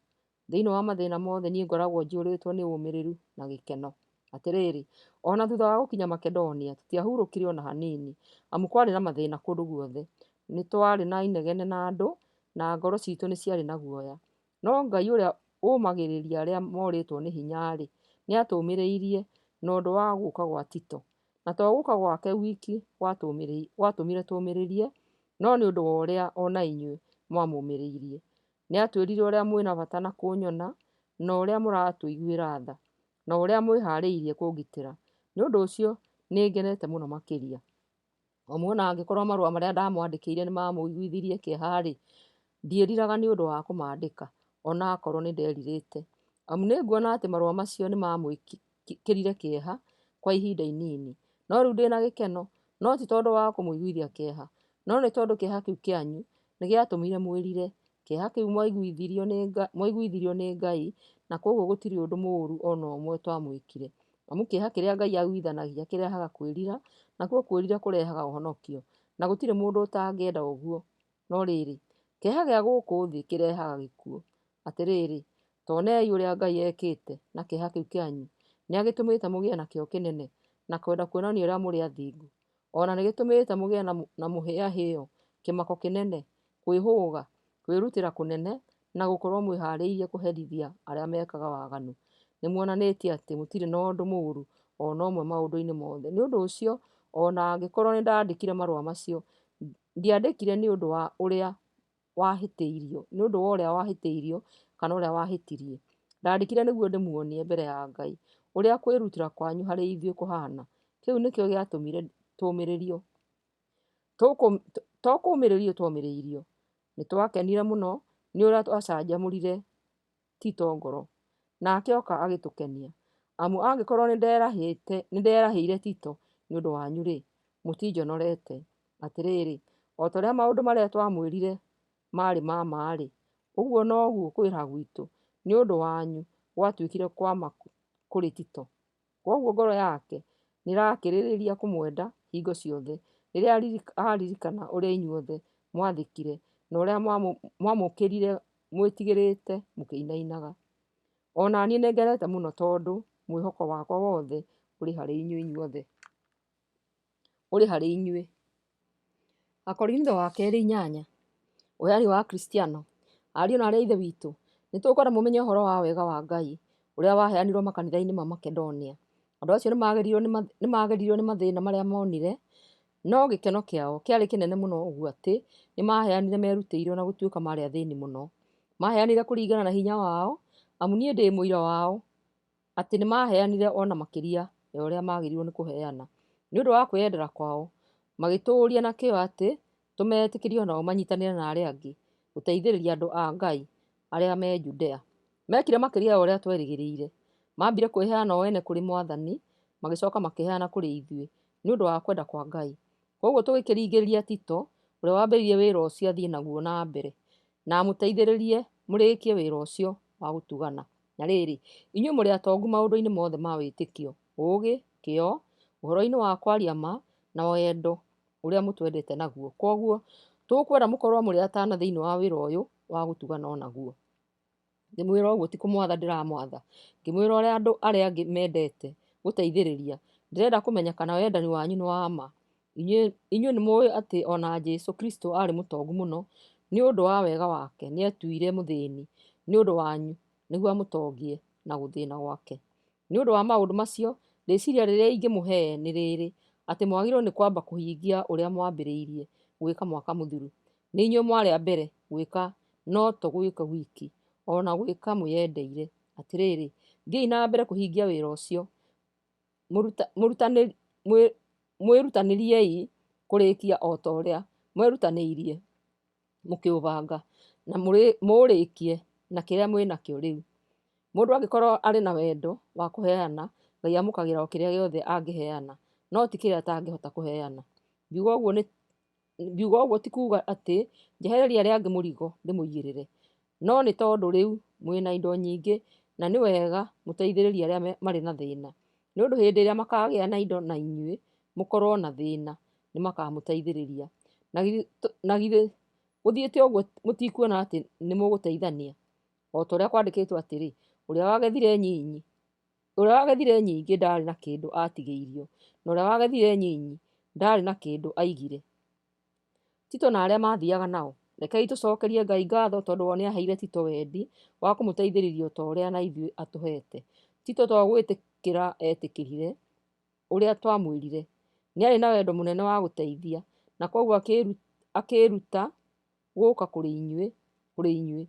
Thĩinĩ wa mathĩna mothe niĩ ngoragwo njiyũrĩtwo nĩ ũũmĩrĩru na gĩkeno. Atĩrĩrĩ, o na thutha wa gũkinya Makedonia, tũtiahurũkire o na hanini, amu kwarĩ na mathĩna kũndũ guothe; nĩtwarĩ na inegene na andũ, na ngoro ciitũ nĩciarĩ na guoya. No Ngai ũrĩa ũũmagĩrĩria arĩa morĩtwo nĩ hinya-rĩ, nĩatũũmĩrĩirie na ũndũ wa gũũka gwa Tito. Na to gũũka gwake gwiki gwatũmire tũũmĩrĩrie, no nĩ ũndũ wa ũrĩa o na inyuĩ mwamũũmĩrĩirie. Nĩatwĩrire ũrĩa mwĩ na bata na kũnyona, na ũrĩa mũratũiguĩra tha, na ũrĩa mwĩhaarĩirie kũngitĩra. Nĩ ũndũ ũcio nĩngenete mũno makĩria. Amu o na angĩkorũo marũa marĩa ndamwandĩkĩire nĩmamũiguithirie kĩeha-rĩ, ndiĩriraga nĩ ũndũ wa kũmaandĩka, o na akorũo nĩnderirĩte. Amu nĩnguona atĩ marũa macio nĩmamwĩkĩrire kĩeha kwa ihinda inini, no rĩu ndĩ na gĩkeno, no ti tondũ wa kũmũiguithia kĩeha, no nĩ tondũ kĩeha kĩu kĩanyu nĩgĩatũmire mwĩrire. Kĩeha kĩu mwaiguithirio nĩ Ngai, na kwoguo gũtirĩ ũndũ mũũru o na ũmwe twamwĩkire. Amu kĩeha kĩrĩa Ngai aiguithanagia kĩrehaga kwĩrira, nakuo kwĩrira kũrehaga ũhonokio, na gũtirĩ mũndũ ũtangĩenda ũguo. No rĩrĩ, kĩeha gĩa gũkũ thĩ kĩrehaga gĩkuũ. Atĩrĩrĩ, ta onei ũrĩa Ngai ekĩte na kĩeha kĩu kĩanyu; nĩagĩtũmĩte mũgĩe na kĩyo kĩnene na kwenda kuonania ũrĩa mũrĩ athingu. O na nĩgĩtũmĩte mũgĩe na mũhĩahĩo, kĩmako kĩnene, kwĩhũga, kwĩrutĩra kũnene, na gũkorũo mwĩhaarĩirie kũherithia arĩa mekaga waganu. Nĩmuonanĩtie atĩ mũtirĩ na ũndũ mũũru o na ũmwe maũndũ-inĩ mothe. Nĩ ũndũ ũcio, o na angĩkorũo nĩndandĩkire marũa macio, ndiandĩkire nĩ ũndũ wa ũrĩa wahĩtĩirio kana ũrĩa wahĩtirie; ndaandĩkire nĩguo ndĩmuonie mbere ya Ngai ũrĩa kwĩrutĩra kwanyu harĩ ithuĩ kũhaana. Kĩu nĩkĩo gĩatũmire tũũmĩrĩrio; to kũũmĩrĩrio twomĩrĩirio; nĩtwakenire mũno nĩ ũrĩa twacanjamũrire Tito ngoro, nake oka agĩtũkenia. Amu angĩkorũo nĩnderahĩire Tito nĩ ũndũ wanyu-rĩ, mũtinjonorete. Atĩrĩrĩ, o ta ũrĩa maũndũ marĩa twamwĩrire maarĩ ma ma-rĩ, ũguo noguo kwĩraha gwitũ nĩ ũndũ wanyu gwatuĩkire kwa ma kũrĩ Tito. Kwoguo ngoro yake nĩĩrakĩrĩrĩria kũmwenda hingo ciothe, rĩrĩa aririkana ũrĩa inyuothe mwathĩkire, na ũrĩa mwamũkĩrire mwĩtigĩrĩte mũkĩinainaga. O na niĩ nĩngenete mũno tondũ mwĩhoko wakwa wothe ũrĩ harĩ inyuĩ inyuothe. Ũrĩ harĩ inyuĩ. Akorinitho wa kerĩ 8. Ũheani wa Akristiano. Ariũ na aarĩ a Ithe witũ, nĩtũkwenda mũmenye ũhoro wa wega wa Ngai ũrĩa waheanirwo makanitha-inĩ ma Makedonia. Andũ acio nĩmageririo nĩ mathĩna marĩa moonire, no gĩkeno kĩao kĩarĩ kĩnene mũno ũguo atĩ nĩmaheanire merutĩire o na gũtuĩka maarĩ athĩni mũno. Maaheanire kũringana na hinya wao, amu niĩ ndĩ mũira wao atĩ nĩmaheanire o na makĩria ya ũrĩa maagĩrĩirwo nĩ kũheana. Nĩ ũndũ wa kwĩyendera kwao, magĩtũũria na kĩyo atĩ tũmetĩkĩrie o nao manyiitanĩre na arĩa angĩ gũteithĩrĩria andũ a Ngai arĩa me Judea. Meekire makĩria ya ũrĩa twerĩgĩrĩire. Maambire kwĩheana o ene kũrĩ Mwathani, magĩcooka makĩĩheana kũrĩ ithuĩ nĩ ũndũ wa kwenda kwa Ngai. Kwoguo tũgĩkĩringĩrĩria Tito, ũrĩa wambĩrĩirie wĩra ũcio athiĩ naguo na mbere, na amũteithĩrĩrie mũrĩkie wĩra ũcio wa gũtugana. Na rĩrĩ, inyuĩ mũrĩ atongu maũndũ-inĩ mothe ma wĩtĩkio, ũũgĩ, kĩyo, ũhoro-inĩ wa kwaria ma, na wendo ũrĩa mũtwendete naguo. Kwoguo, tũkwenda mũkorwo mũrĩ atana thĩinĩ wa wĩra ũyũ wa gũtugana o naguo. Ngĩmwĩra ũguo ti kũmwatha ndĩramwatha, ngĩmwĩra ũrĩa andũ arĩa angĩ mendete gũteithĩrĩria. Ndĩrenda kũmenya kana wendani wanyu nĩ wa ma. Inyuĩ nĩmũũĩ atĩ o na Jesũ Kristũ aarĩ mũtongu mũno, nĩ ũndũ wa wega wake nĩetuire mũthĩĩni nĩ ũndũ wanyu, nĩguo amũtongie na gũthĩĩna gwake. Nĩ ũndũ wa maũndũ macio, rĩciiria rĩrĩa ingĩmũhe nĩ rĩrĩ, atĩ mwagĩrĩirwo nĩ kwamba kũhingia ũrĩa mwambĩrĩirie gwĩka mwaka mũthiru. Nĩ inyuĩ mwarĩ a mbere gwĩka, no to gwĩka gwiki, o na gwĩka mwĩyendeire. Atĩrĩrĩ, thiĩi na mbere kũhingia wĩra ũcio, mwĩrutanĩriei kũrĩkia o ta ũrĩa mwerutanĩirie mũkĩũbanga, na mũũrĩkie na kĩrĩa mwĩ nakĩo rĩu. Mũndũ angĩkorwo arĩ na wendo wa kũheana, Ngai amũkagĩra o kĩrĩa gĩothe angĩheana, no ti kĩrĩa atangĩhota kũheana. Ngiuga ũguo ti kuuga atĩ njehererie arĩa angĩ mũrigo ndĩmũigĩrĩre, no nĩ tondũ rĩu mwĩ na indo nyingĩ na nĩ wega mũteithĩrĩrie arĩa marĩ na thĩna. Nĩ ũndũ hĩndĩ ĩrĩa makagĩa na indo na inyuĩ mũkorwo na thĩna, nĩmakamũteithĩrĩria. Na githĩ gũthiĩte ũguo mũtikuona atĩ nĩmũgũteithania? O ta ũrĩa kwandĩkĩtwo atĩrĩ, ũrĩa wagethire nyinyi, ũrĩa wagethire nyingĩ ndaarĩ na kĩndũ aatigĩirio, na ũrĩa wagethire nyinyi ndaarĩ na kĩndũ aigire. Tito na arĩa maathiaga nao. Rekei tũcokerie Ngai ngatho tondũ we nĩaheire Tito wendi wa kũmũteithĩrĩria o ta ũrĩa na ithuĩ atũheete. Tito to gwĩtĩkĩra eetĩkĩrire ũrĩa twamwĩrire, nĩarĩ na wendo mũnene wa gũteithia, na kwoguo akĩĩruta gũũka kũrĩ inyuĩ.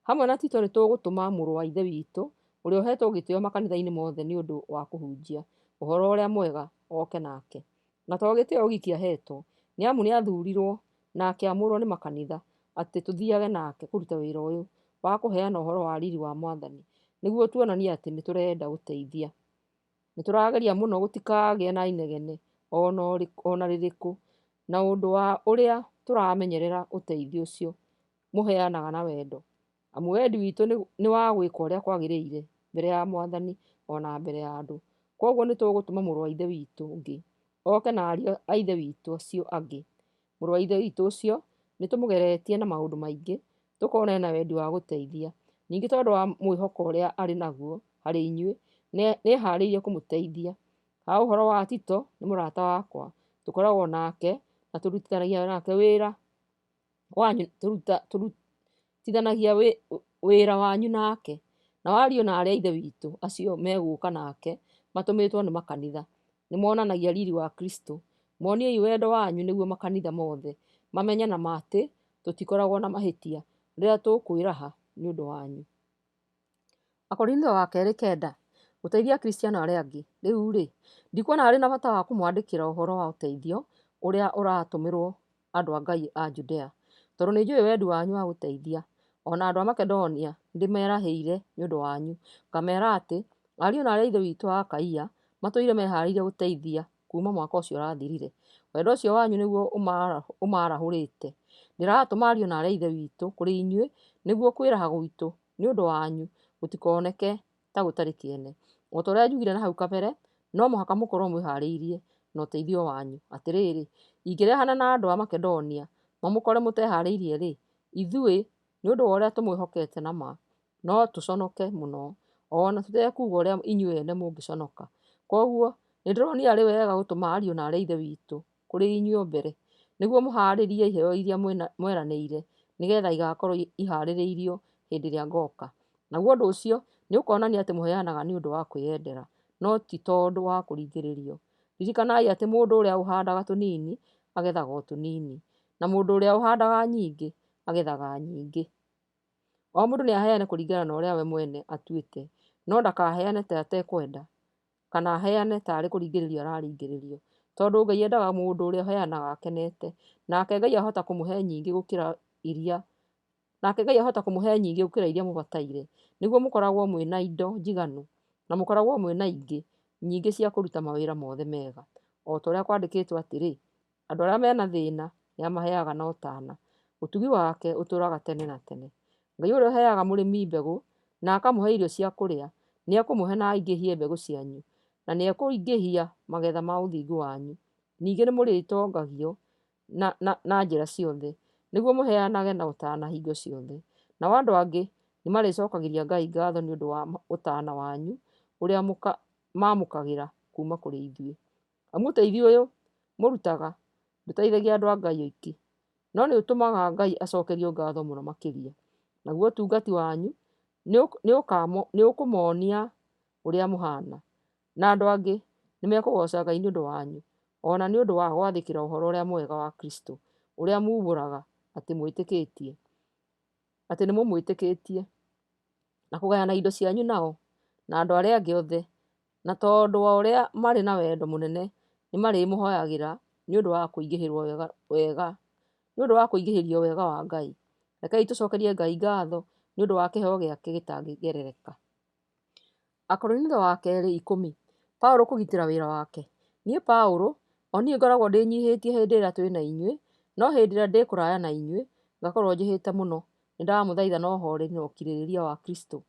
Hamwe na Tito nĩtũgũtũma mũrũ wa Ithe witũ ũrĩa ũheetwo gĩtĩĩo makanitha-inĩ mothe nĩ ũndũ wa kũhunjia Ũhoro-ũrĩa-Mwega oke nake. Na to gĩtĩĩo giki aheetwo, nĩ amu nĩathuurirwo na akĩamũrwo nĩ makanitha atĩ tũthiage nake kũruta wĩra ũyũ wa kũheana ũhoro wa riiri wa Mwathani, nĩguo tuonanie atĩ nĩtũrenda gũteithia. Nĩtũrageria mũno gũtikagĩe na inegene o na rĩrĩkũ na ũndũ wa ũrĩa tũramenyerera ũteithio ũcio mũheanaga na wendo. Amu wendi witũ nĩ wa gwĩka ũrĩa kwagĩrĩire mbere ya Mwathani o na mbere ya andũ. Kwoguo nĩtũgũtũma mũrũ wa Ithe witũ ũngĩ oke na ariũ a Ithe witũ acio angĩ. Mũrũ wa Ithe witũ ũcio nĩtũmũgeretie na maũndũ maingĩ, tũkona e na wendi wa gũteithia. Ningĩ tondũ wa mwĩhoko ũrĩa arĩ naguo harĩ inyuĩ, nĩehaarĩirie kũmũteithia. Ha ũhoro wa Tito, nĩ mũrata wakwa, tũkoragwo nake na tũrutithanagia nake wĩra wanyu tũrutithanagia wĩra wanyu nake. Nao ariũ na aarĩ a Ithe witũ acio megũũka nake matũmĩtwo nĩ makanitha, nĩmonanagia riri wa Kristũ. Moniei wendo wanyu nĩguo makanitha mothe mamenye na ma atĩ tũtikoragwo na mahĩtia rĩrĩa tũkwĩraha nĩ ũndũ wanyu. Akorinitho wa kerĩ kenda, Gũteithia Akristiano arĩa angĩ. Rĩu-rĩ, ndikuona harĩ na bata wa kũmwandĩkĩra ũhoro wa ũteithio ũrĩa ũratũmĩrwo andũ a Ngai a Judea, tondũ nĩnjũĩ wendi wanyu wa gũteithia. O na andũ a Makedonia nĩndĩmerahĩire nĩ ũndũ wanyu, ngameera atĩ ariũ na aarĩ a Ithe witũ a Akaia matũire mehaarĩirie gũteithia kuuma mwaka ũcio ũrathirire. Wendo ũcio wanyu nĩguo ũmaarahũrĩte. Ndĩratũma ariũ na aarĩ a Ithe witũ kũrĩ inyuĩ nĩguo kwĩraha gwitũ nĩ ũndũ wanyu gũtikoneke ta gũtarĩ kĩene. O ta ũrĩa njugire na hau kabere, no mũhaka mũkorwo mwĩhaarĩirie na ũteithio wanyu. Atĩrĩrĩ, ingĩrehana na andũ a Makedonia mamũkore mũtehaarĩirie-rĩ, ithuĩ, nĩ ũndũ wa ũrĩa tũmwĩhokete na ma, no tũconoke mũno, o na tũtekuuga ũrĩa inyuĩ ene mũngĩconoka. Kwoguo nĩndĩronire arĩ wega gũtũma ariũ na aarĩ a Ithe witũ kũrĩ inyuĩ o mbere, nĩguo mũhaarĩrie iheo iria mweranĩire, nĩgeetha igaakorwo ihaarĩirio hĩndĩ ĩrĩa ngooka. Naguo ũndũ ũcio Nĩ ũkonania atĩ mũheanaga nĩ ũndũ wa kwĩyendera, no ti tondũ wa kũringĩrĩrio. Ririkanai atĩ mũndũ ũrĩa ũhandaga tũnini agethaga o tũnini, na mũndũ ũrĩa ũhandaga nyingĩ agethaga nyingĩ. O mũndũ nĩ aheane kũringana na ũrĩa we mwene atuĩte, no ndakaheane ta atekwenda, kana aheane ta arĩ kũringĩrĩrio araringĩrĩrio, tondũ Ngai endaga mũndũ ũrĩa ũheanaga akenete, nake Ngai ahota kũmũhe nyingĩ gũkĩra iria nake Ngai ahota kũmũhe nyingĩ gũkĩra iria mũbataire, nĩguo mũkoragwo mwĩ na indo njiganu, na mũkoragwo mwĩ na ingĩ nyingĩ cia kũruta mawĩra mothe mega. O ta ũrĩa kwandĩkĩtwo atĩrĩ, andũ arĩa me na thĩna nĩamaheaga na ũtana, ũtugi wake ũtũũraga tene na tene. Ngai ũrĩa ũheaga mũrĩmi mbegũ na akamũhe irio cia kũrĩa, nĩekũmũhe na aingĩhie mbegũ cianyu, na nĩekũingĩhia magetha ma ũthingu wanyu. Ningĩ nĩmũrĩtongagio na njĩra ciothe, nĩguo mũheanage na ũtana hingo ciothe. Nao andũ angĩ nĩmarĩcokagĩria Ngai ngatho nĩ ũndũ wa ũtana wanyu ũrĩa maamũkagĩra kuuma kũrĩ ithuĩ. Amu ũteithio ũyũ mũrutaga ndũteithagia andũ a Ngai oiki, no nĩ ũtũmaga Ngai acokerio ngatho mũno makĩria. Naguo ũtungati wanyu nĩ ũkũmonia ũrĩa mũhaana, na andũ angĩ nĩmekũgooca Ngai nĩ ũndũ wanyu, o na nĩ ũndũ wa gwathĩkĩra Ũhoro-ũrĩa-Mwega wa Kristũ, ũrĩa muumbũraga atĩ nĩmũmwĩtĩkĩtie, na kũgayana indo cianyu nao na andũ arĩa angĩ othe, na tondũ wa ũrĩa marĩ na wendo mũnene nĩmarĩmũhoyagĩra nĩ ũndũ wa kũingĩhĩrio wega wa Ngai. Rekei tũcokerie Ngai ngatho nĩ ũndũ wa kĩheo gĩake gĩtangĩgerereka. Akorinitho wa kerĩ ikũmi. Paũlũ kũgitĩra wĩra wake. Niĩ Paũlũ, o niĩ ngoragwo ndĩnyiihĩtie hĩndĩ ĩrĩa twĩ na inyuĩ, no hĩndĩ ĩrĩa ndĩ kũraya na inyuĩ ngakorwo njĩhĩte mũno, nĩndamũthaitha na ũhooreri na ũkirĩrĩria wa Kristũ.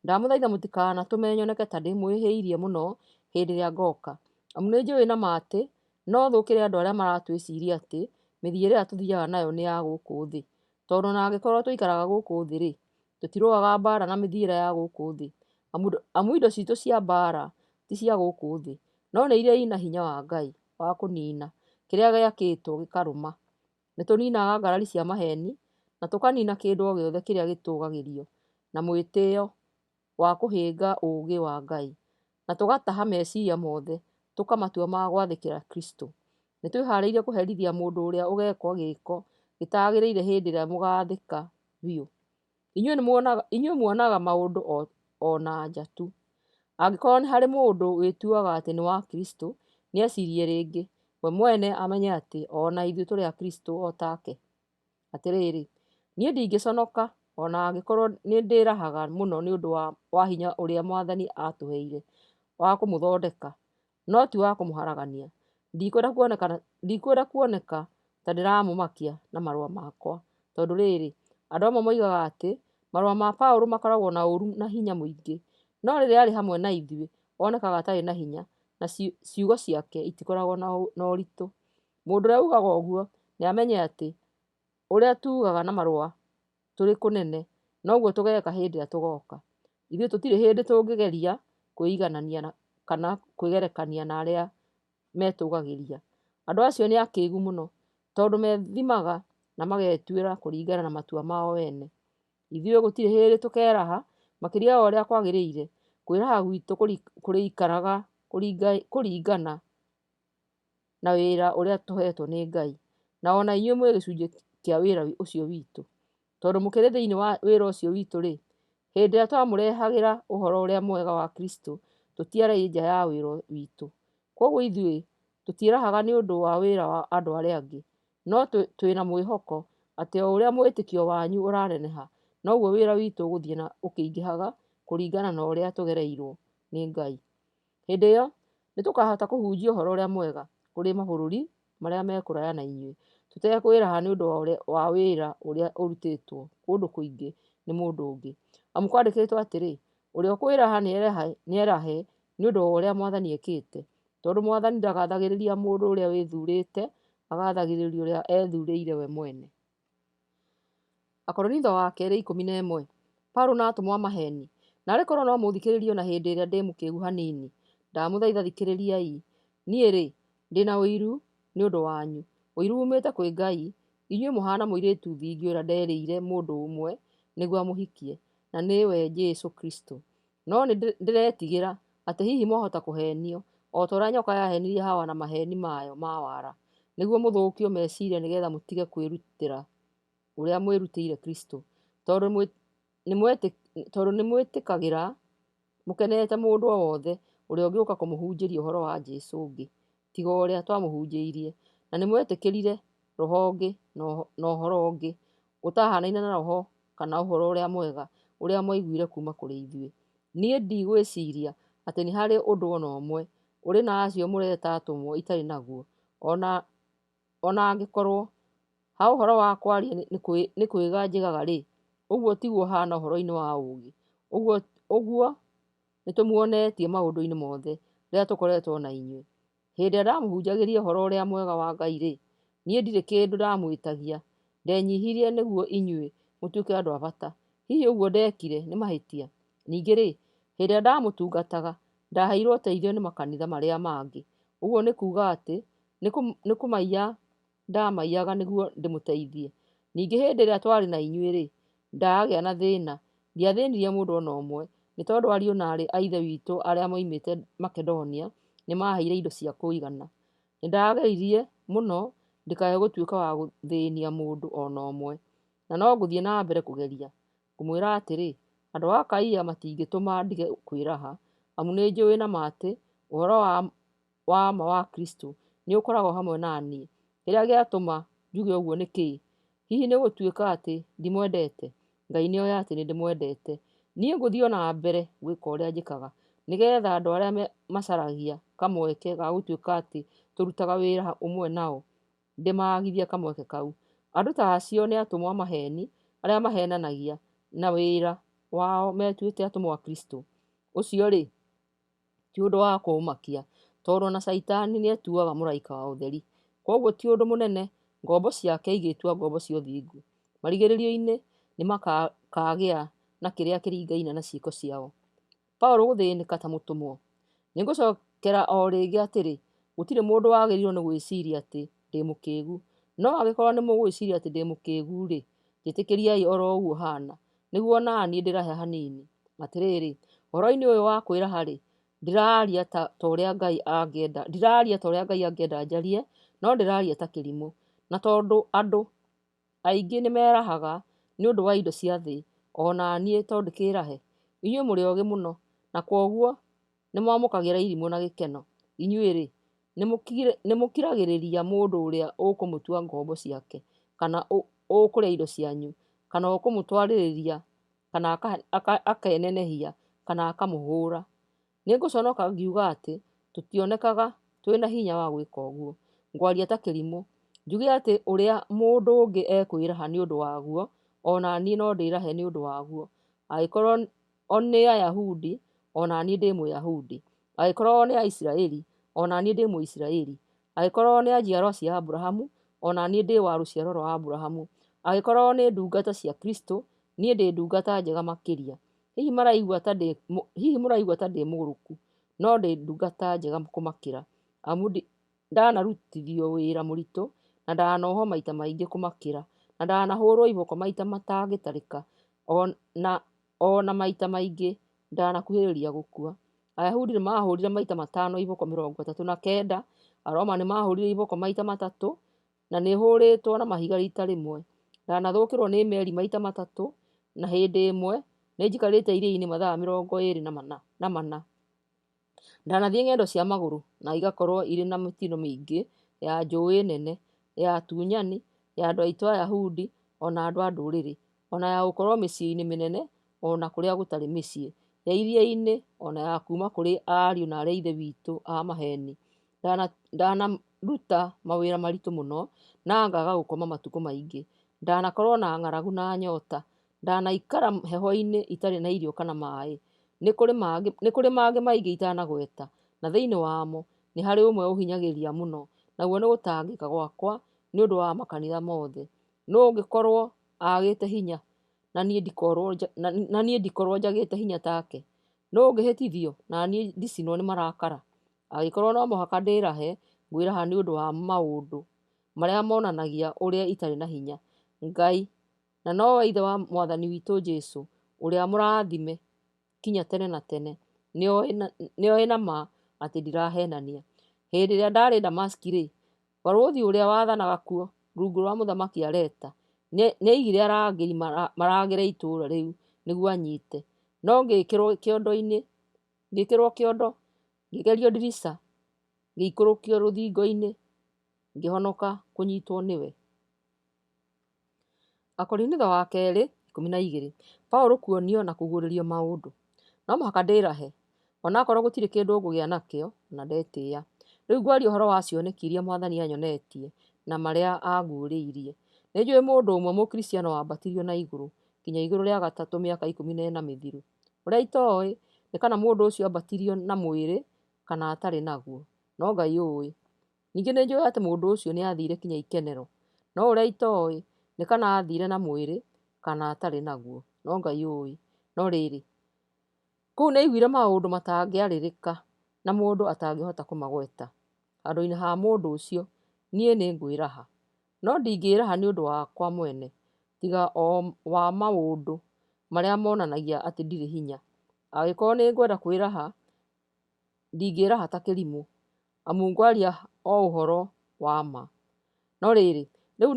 Ndamũthaitha mũtikanatũme nyoneke ta ndĩmwĩhĩirie mũno hĩndĩ ĩrĩa ngooka. Amu nĩnjũũĩ na ma atĩ no thũkĩre andũ arĩa maratwĩciiria atĩ mĩthiĩre ĩrĩa tũthiaga nayo nĩ ya gũkũ thĩ. Tondũ o na angĩkorwo tũikaraga gũkũ thĩ-rĩ, tũtirũaga mbaara na mĩthiĩre ya gũkũ thĩ. Amu indo ciitũ cia mbaara ti cia gũkũ thĩ, no nĩ iria i na hinya wa Ngai wa kũniina kĩrĩa gĩakĩtwo gĩkarũma. Nĩtũninaga ngarari cia maheeni na tũkanina kĩndũ o gĩothe kĩrĩa gĩtũũgagĩrio na mwĩtĩĩo wa kũhĩnga ũũgĩ wa Ngai, na tũgataha meciiria mothe tũkamatua ma gwathĩkĩra Kristũ. Nĩtwĩhaarĩirie kũherithia mũndũ ũrĩa ũgeekwo gĩĩko gĩtaagĩrĩire hĩndĩ ĩrĩa mũgaathĩka biũ. Inyuĩ muonaga maũndũ o na nja tu. Angĩkorwo nĩ harĩ mũndũ wĩtuaga atĩ nĩ wa Kristũ, nĩeciirie rĩngĩ, we mwene amenye atĩ o na ithuĩ tũrĩ a Kristũ o take. Atĩrĩrĩ, niĩ ndingĩconoka o na angĩkorwo nĩndĩĩrahaga mũno nĩ ũndũ wa hinya ũrĩa Mwathani aatũheire wa kũmũthondeka, no ti wa kũmũharagania. Ndikwenda kuoneka ta ndĩramũmakia na marũa makwa. Tondũ rĩrĩ, andũ amwe moigaga atĩ marũa ma Paũlũ makoragwo na ũũru na hinya mũingĩ, no rĩrĩa arĩ hamwe na ithuĩ onekaga atarĩ na hinya, na ciugo ciake itikoragwo na ũritũ. Mũndũ ũrĩa uugaga ũguo nĩamenye atĩ ũrĩa tuugaga na marũa tũrĩ kũnene, noguo tũgeeka hĩndĩ ĩrĩa tũgooka. Ithuĩ tũtirĩ hĩndĩ tũngĩgeria kwĩiganania kana kwĩgerekania na arĩa metũũgagĩria. Andũ acio nĩ akĩĩgu mũno, tondũ methimaga na magetuĩra kũringana na matua mao ene. Ithuĩ gũtirĩ hĩndĩ tũkeeraha makĩria ya ũrĩa kwagĩrĩire, kwĩraha gwitũ kũrĩikaraga kũringana na wĩra ũrĩa tũheetwo nĩ Ngai, na o na inyuĩ mwĩ gĩcunjĩ kĩa wĩra ũcio witũ. Tondũ mũkĩrĩ thĩinĩ wa wĩra ũcio witũ-rĩ, hĩndĩ ĩrĩa twamũrehagĩra Ũhoro-ũrĩa-Mwega wa Kristũ, tũtiarĩ nja ya wĩra witũ. Kwoguo ithuĩ tũtiĩrahaga nĩ ũndũ wa wĩra wa andũ arĩa angĩ, no twĩ na mwĩhoko atĩ o ũrĩa mwĩtĩkio wanyu ũraneneha, noguo wĩra witũ ũgũthiĩ na ũkĩingĩhaga kũringana na ũrĩa tũgereirwo nĩ Ngai. Hĩndĩ ĩyo nĩtũkahota kũhunjia Ũhoro-ũrĩa-Mwega kũrĩ mabũrũri marĩa me kũraya na inyuĩ, tũtekwĩraha nĩ ũndũ wa wĩra ũrĩa ũrutĩtwo kũndũ kũngĩ nĩ mũndũ ũngĩ. Amu kwandĩkĩtwo atĩrĩ, ũrĩa ũkwĩraha nĩerahe nĩ ũndũ wa ũrĩa Mwathani ekĩte. Tondũ Mwathani ndagathagĩrĩria mũndũ ũrĩa wĩthuurĩte, agathagĩrĩria ũrĩa ethuurĩire we mwene. Akorinitho wa kerĩ ikũmi na ĩmwe. Paũlũ na atũmwo a maheeni. Naarĩ korwo no mũũthikĩrĩrie o na hĩndĩ ĩrĩa ndĩ mũkĩĩgu hanini! Ndamũthaitha thikĩrĩriai! Niĩ-rĩ, ndĩ na ũiru nĩ ũndũ wanyu, ũiru uumĩte kwĩ Ngai. Inyuĩ mũhaana mũirĩtu thingi ũrĩa nderĩire mũndũ ũmwe nĩguo amũhikie, na nĩwe Jesũ Kristũ. No nĩ ndĩretigĩra atĩ hihi mwahota kũheenio, o ta ũrĩa nyoka yaheenirie Hawa na maheeni mayo ma wara, nĩguo mũthũkio meciria nĩgetha mũtige kwĩrutĩra ũrĩa mwĩrutĩire Kristo. Tondũ nĩmwĩtĩkagĩra mũkenete mũndũ o wothe ũrĩa ũngĩũka kũmũhunjĩria ũhoro wa Jesũ ũngĩ, tiga o ũrĩa twamũhunjĩirie, na nĩmwetĩkĩrire roho ũngĩ na ũhoro ũngĩ ũtahaanaine na Roho kana Ũhoro-ũrĩa-Mwega ũrĩa mwaiguire kuuma kũrĩ ithuĩ. Niĩ ndigwĩciiria atĩ nĩ harĩ ũndũ o na ũmwe ũrĩ na acio mũreta atũmwo itarĩ naguo, o na angĩkorwo, ha ũhoro wa kwaria nĩ kwĩĩga njĩgaga-rĩ, ũguo tiguo haana ũhoro-inĩ wa ũũgĩ. Ũguo nĩtũmuonetie maũndũ-inĩ mothe rĩrĩa tũkoretwo na inyuĩ. Hĩndĩ ĩrĩa ndamũhunjagĩria Ũhoro-ũrĩa-Mwega wa Ngai-rĩ, niĩ ndirĩ kĩndũ ndamwĩtagia; ndenyiihirie nĩguo inyuĩ mũtuĩke andũ a bata. Hihi ũguo ndeekire nĩ mahĩtia? Ningĩ-rĩ, hĩndĩ ĩrĩa ndamũtungataga, ndaheirwo ũteithio nĩ makanitha marĩa mangĩ, ũguo nĩ kuuga atĩ nĩ kũmaiya ndamaiyaga nĩguo ndĩmũteithie. Ningĩ hĩndĩ ĩrĩa twarĩ na inyuĩ-rĩ, ndaagĩa na thĩĩna, ndiathĩĩnirie mũndũ o na ũmwe, nĩ tondũ ariũ na aarĩ a Ithe witũ arĩa moimĩte Makedonia nĩmaheire indo cia kũigana. Nĩndageririe mũno ndikae gũtuĩka wa gũthĩĩnia mũndũ o na ũmwe, na no ngũthiĩ na mbere kũgeria. Ngũmwĩra atĩrĩ, andũ a Akaia matingĩtũma ndige kwĩraha, amu nĩnjũũĩ na ma atĩ ũhoro wa ma wa Kristũ nĩũkoragwo hamwe na niĩ. Kĩrĩa gĩatũma njuge ũguo nĩ kĩĩ? Hihi nĩ gũtuĩka atĩ ndimwendete? Ngai nĩoĩ atĩ nĩndĩmwendete. Niĩ ngũthiĩ o na mbere gwĩka ũrĩa njĩkaga, nĩgeetha andũ arĩa macaragia kamweke ga gũtuĩka atĩ tũrutaga wĩra ũmwe nao, ndĩmaagithie kamweke kau. Andũ ta acio nĩ atũmwo a maheeni arĩa maheenanagia na wĩra wao metuĩte atũmwo a Kristũ. Ũcio-rĩ, ti ũndũ wa kũũmakia, tondũ o na Shaitani nĩetuaga mũraika wa ũtheri. Kwoguo ti ũndũ mũnene ngombo ciake igĩĩtua ngombo cia ũthingu. Marigĩrĩrio-inĩ nĩmakagĩa na kĩrĩa kĩringaine na ciĩko ciao. Paũlũ gũthĩĩnĩka ta mũtũmwo. Nĩngũcookera o rĩngĩ atĩrĩ, gũtirĩ mũndũ wagĩrĩirwo nĩ gwĩciiria atĩ ndĩ mũkĩĩgu. No angĩkorwo nĩmũgwĩciiria atĩ ndĩ mũkĩĩgu-rĩ, njĩtĩkĩriai o ro ũguo haana, nĩguo o na niĩ ndĩrahe hanini. Atĩrĩrĩ, ũhoro-inĩ ũyũ wa kwĩraha-rĩ, ndiraria ta ũrĩa Ngai angĩenda njarie, no ndĩraria ta kĩrimũ. Na tondũ andũ aingĩ nĩmerahaga nĩ ũndũ wa indo cia thĩ, o na niĩ to ndĩkĩĩrahe? Inyuĩ mũrĩ oogĩ mũno, na kwoguo nĩmwamũkagĩra irimũ na gĩkeno. Inyuĩ-rĩ, nĩmũkiragĩrĩria mũndũ ũrĩa ũkũmũtua ngombo ciake, kana ũkũrĩa indo cianyu, kana ũkũmũtwarĩrĩria, kana akenenehia, kana akamũhũũra. Nĩngũconoka ngiuga atĩ tũtionekaga twĩ na hinya wa gwĩka ũguo. Ngwaria ta kĩrimũ, njuge atĩ ũrĩa mũndũ ũngĩ ekwĩraha nĩ ũndũ waguo, o na niĩ no ndĩĩrahe nĩ ũndũ waguo. Angĩkorwo o nĩ Ayahudi, o na niĩ ndĩ Mũyahudi; angĩkorwo o nĩ Aisiraeli, o na niĩ ndĩ Mũisiraeli; angĩkorwo o nĩ a njiarwa cia Aburahamu, o na niĩ ndĩ wa rũciaro rwa Aburahamu; angĩkorwo o nĩ ndungata cia Kristũ, niĩ ndĩ ndungata njega makĩria. Hihi mũraigua ta ndĩ mũgũrũku, no ndĩ ndungata njega kũmakĩra, amu ndanarutithio wĩra mũritũ, na ndanohwo maita maingĩ kũmakĩra, na ndanahũũrwo iboko maita matangĩtarĩka, o na maita maingĩ ndanakuhĩrĩria gũkua. Ayahudi nĩmahũũrire maita matano iboko 39, Aroma nĩmahũũrire iboko maita matatũ, na nĩhũũrĩtwo na mahiga riita rĩmwe. Ndanathũkĩrwo nĩ meri maita matatũ, na hĩndĩ ĩmwe nĩnjikarĩte iria-inĩ mathaa 24. Ndanathiĩ ng'endo cia magũrũ na igakorwo irĩ na mĩtino mĩingĩ ya njũũĩ nene, ya atunyani, ya andũ aitũ Ayahudi o na andũ a Ndũrĩrĩ, o na ya gũkorwo mĩciĩ-inĩ mĩnene o na kũrĩa gũtarĩ mĩciĩ, ya iria-inĩ o na ya kuuma kũrĩ ariũ na aarĩ a Ithe witũ a maheeni. Ndanaruta mawĩra maritũ mũno na ngaaga gũkoma matukũ maingĩ. Ndanakorwo na ng'aragu na nyoota, ndanaikara heho-inĩ itarĩ na irio kana maaĩ. Nĩ kũrĩ mangĩ maingĩ itanagweta, na thĩinĩ wamo nĩ harĩ ũmwe ũhinyagĩrĩria mũno, naguo nĩ gũtangĩka gwakwa nĩ ũndũ wa makanitha mothe. Nũũ ũngĩkorwo aagĩte hinya na niĩ ndikorwo njagĩte hinya take? Nũũ ũngĩhĩtithio na niĩ ndicinwo nĩ marakara? Angĩkorwo no mũhaka ndĩĩrahe, ngwĩraha nĩ ũndũ wa maũndũ marĩa monanagia ũrĩa itarĩ na hinya. Ngai, na nowe Ithe wa Mwathani witũ Jesũ, ũrĩa mũrathime, kinya tene na tene, nĩoĩ na ma atĩ ndirahenania. Hĩndĩ ĩrĩa ndaarĩ Damasiki-rĩ, barũthi ũrĩa waathanaga kuo, rungu rwa Mũthamaki Areta, nĩaigire arangĩri marangĩre itũũra rĩu nĩguo anyiite. No ngĩĩkĩrwo kĩondo, ngĩgerio ndirica, ngĩikũrũkio rũthingo-inĩ, ngĩhonoka kũnyiitwo nĩwe. Akorinitho wa kerĩ 12. Paũlũ kuonio na kũguũrĩrio maũndũ. No mũhaka ndĩĩrahe, o na akorwo gũtirĩ kĩndũ ngũgĩa nakĩo na ndetĩĩa. Rĩu ngwaria ũhoro wa cioneki iria Mwathani anyonetie na marĩa anguũrĩirie. Nĩnjũũĩ mũndũ ũmwe Mũkristiano waambatirio na igũrũ kinya igũrũ rĩa gatatũ mĩaka 14 mĩthiru. Ũrĩa itooĩ nĩ kana mũndũ ũcio aambatirio na mwĩrĩ kana atarĩ naguo, no Ngai ũũĩ. Ningĩ nĩnjũũĩ atĩ mũndũ ũcio nĩathiire kinya ikenero, no ũrĩa itooĩ nĩ kana aathiire na mwĩrĩ kana atarĩ naguo, no Ngai ũũĩ. No rĩrĩ, kũu nĩaiguire maũndũ matangĩarĩrĩka na mũndũ atangĩhota kũmagweta. Handũ-inĩ ha mũndũ ũcio, niĩ nĩngwĩraha. No ndingĩĩraha nĩ ũndũ wakwa mwene, tiga o wa maũndũ marĩa monanagia atĩ ndirĩ hinya. Angĩkorwo nĩngwenda kwĩraha, ndingĩĩraha ta kĩrimũ, amu ngwaria o ũhoro wa ma. No rĩrĩ, rĩu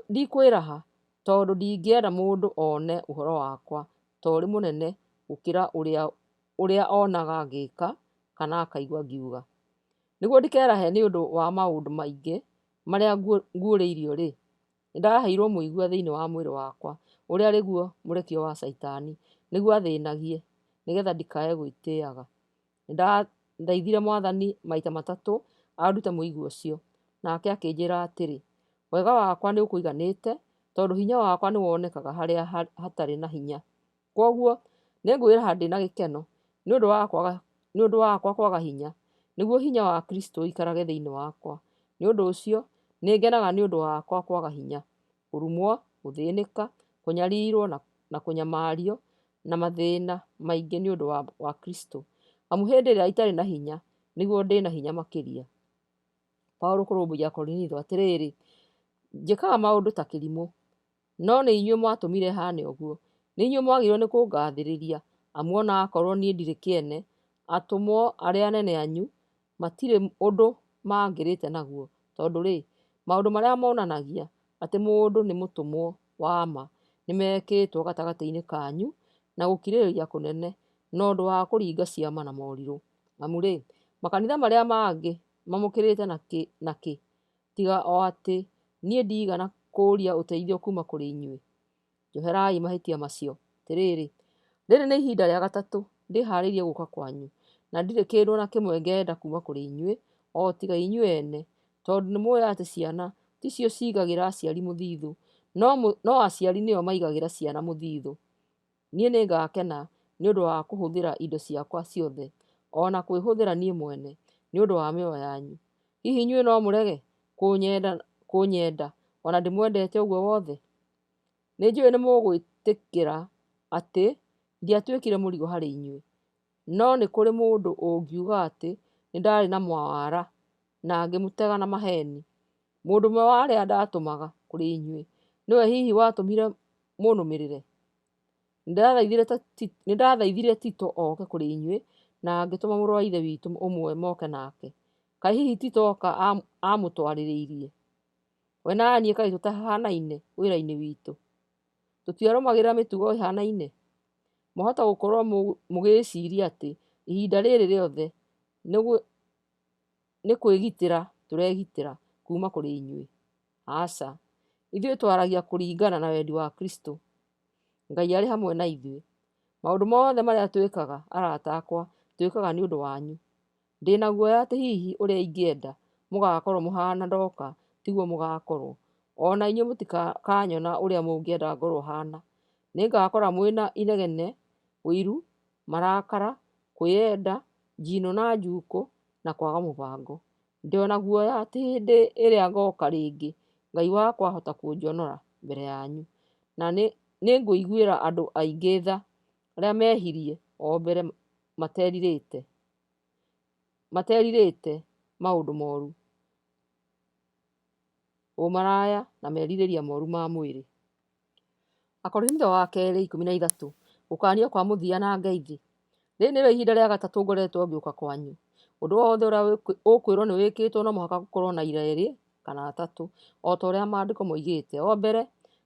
ndikwĩraha, tondũ ndingĩenda mũndũ one ũhoro wakwa ta ũrĩ mũnene gũkĩra ũrĩa onaga ngĩka kana akaigua ngiuga. Nĩguo ndikerahe nĩ ũndũ wa maũndũ maingĩ marĩa nguũrĩirio-rĩ, nĩndaheirwo mũigua thĩinĩ wa mwĩrĩ wakwa, ũrĩa arĩ guo mũrekio wa Shaitani, nĩguo athĩĩnagie, nĩgeetha ndikae gwĩtĩĩaga. Nĩndathaithire Mwathani maita matatũ andute mũigua ũcio, nake akĩnjĩĩra atĩrĩ, Wega wakwa nĩũkũiganĩte, tondũ hinya wakwa nĩwonekaga harĩa hatarĩ na hinya. Kwoguo nĩngwĩraha ndĩ na gĩkeno nĩ ũndũ wakwa kwaga hinya, nĩguo hinya wa Kristũ ũikarage thĩinĩ wakwa. Nĩ ũndũ ũcio nĩngenaga nĩ ũndũ wakwa kwaga hinya, kũrumwo, gũthĩĩnĩka, kũnyariirwo na kũnyamario, na mathĩĩna maingĩ nĩ ũndũ wa Kristũ. Amu hĩndĩ ĩrĩa itarĩ na hinya, nĩguo ndĩ na hinya makĩria. Paũlũ kũrũmbũiya Akorinitho. Atĩrĩrĩ, njĩkaga maũndũ ta kĩrimũ, no nĩ inyuĩ mwatũmire haane ũguo. Nĩ inyuĩ mwagĩrĩirwo nĩ kũngaathĩrĩria, amu o na akorwo niĩ ndirĩ kĩene, atũmwo arĩa anene anyu matirĩ ũndũ maangĩrĩte naguo. Tondũ-rĩ, maũndũ marĩa monanagia atĩ mũndũ nĩ mũtũmwo wa ma nĩmekĩtwo gatagatĩ-inĩ kanyu na gũkirĩrĩria kũnene, na ũndũ wa kũringa ciama na morirũ. Amu-rĩ, makanitha marĩa mangĩ mamũkĩrĩte na kĩ, tiga o atĩ niĩ ndiigana kũũria ũteithio kuuma kũrĩ inyuĩ? Njoherai mahĩtia macio. Atĩrĩrĩ, rĩrĩ nĩ ihinda rĩa gatatũ ndĩhaarĩirie gũũka kwanyu, na ndirĩ kĩndũ o na kĩmwe ngenda kuuma kũrĩ inyuĩ, o tiga inyuĩ ene, tondũ nĩmũũĩ atĩ ciana ticio ciigagĩra aciari mũthithũ, no aciari nĩo maigagĩra ciana mũthithũ. Niĩ nĩngakena nĩ ũndũ wa kũhũthĩra indo ciakwa ciothe, o na kwĩhũthĩra niĩ mwene, nĩ ũndũ wa mĩoyo yanyu. Hihi inyuĩ no mũrege kũnyenda o na ndĩmwendete ũguo wothe? Nĩnjũũĩ nĩmũgwĩtĩkĩra atĩ ndiatuĩkire mũrigo harĩ inyuĩ. No nĩ kũrĩ mũndũ ũngiuga atĩ nĩndarĩ na mawara na ngĩmũtega na maheeni. Mũndũ ũmwe wa arĩa ndaatũmaga kũrĩ inyuĩ nĩwe hihi watũmire mũnũmĩrĩre? Nĩndathaithire Tito oke kũrĩ inyuĩ, na ngĩtũma mũrũ wa Ithe witũ ũmwe moke nake. Kaĩ hihi Tito oka aamũtwarĩrĩirie? We na niĩ kaĩ tũtahaanaine wĩra-inĩ witũ? Tũtiarũmagĩrĩra mĩtugo ĩhaanaine? Mwahota gũkorwo mũgĩĩciiria atĩ ihinda rĩrĩ rĩothe nĩ kwĩgitĩra tũregitĩra kuuma kũrĩ inyuĩ. Aca, ithuĩ twaragia kũringana na wendi wa Kristũ, Ngai arĩ hamwe na ithuĩ. Maũndũ mothe marĩa twĩkaga, arata akwa, twĩkaga nĩ ũndũ wanyu. Ndĩ na guoya atĩ hihi ũrĩa ingĩenda mũgaakorwo mũhaana ndoka tiguo mũgaakorwo, o na inyuĩ mũtikanyona ũrĩa mũngĩenda ngorwo haana. Nĩngakora mwĩ na inegene, ũiru, marakara, kwĩyenda, njino na njuukũ, na kwaga mũbango. Ndĩ o na guoya atĩ hĩndĩ ĩrĩa ngooka rĩngĩ, Ngai wakwa ahota kũnjonora mbere yanyu, na nĩngũiguĩra andũ aingĩ tha, arĩa meehirie o mbere materirĩte maũndũ moru, ũmaraya, na merirĩria moru ma mwĩrĩ. Akorinitho wa kerĩ 13. Gũkaanio kwa mũthia na ngeithi. Rĩrĩ nĩrĩo ihinda rĩa gatatũ ngoretwo ngĩũka kwanyu. Ũndũ o wothe ũrĩa ũkwĩrwo nĩ wĩkĩtwo no mũhaka gũkorwo na aira erĩ kana atatũ, o ta ũrĩa maandĩko moigĩte. O mbere,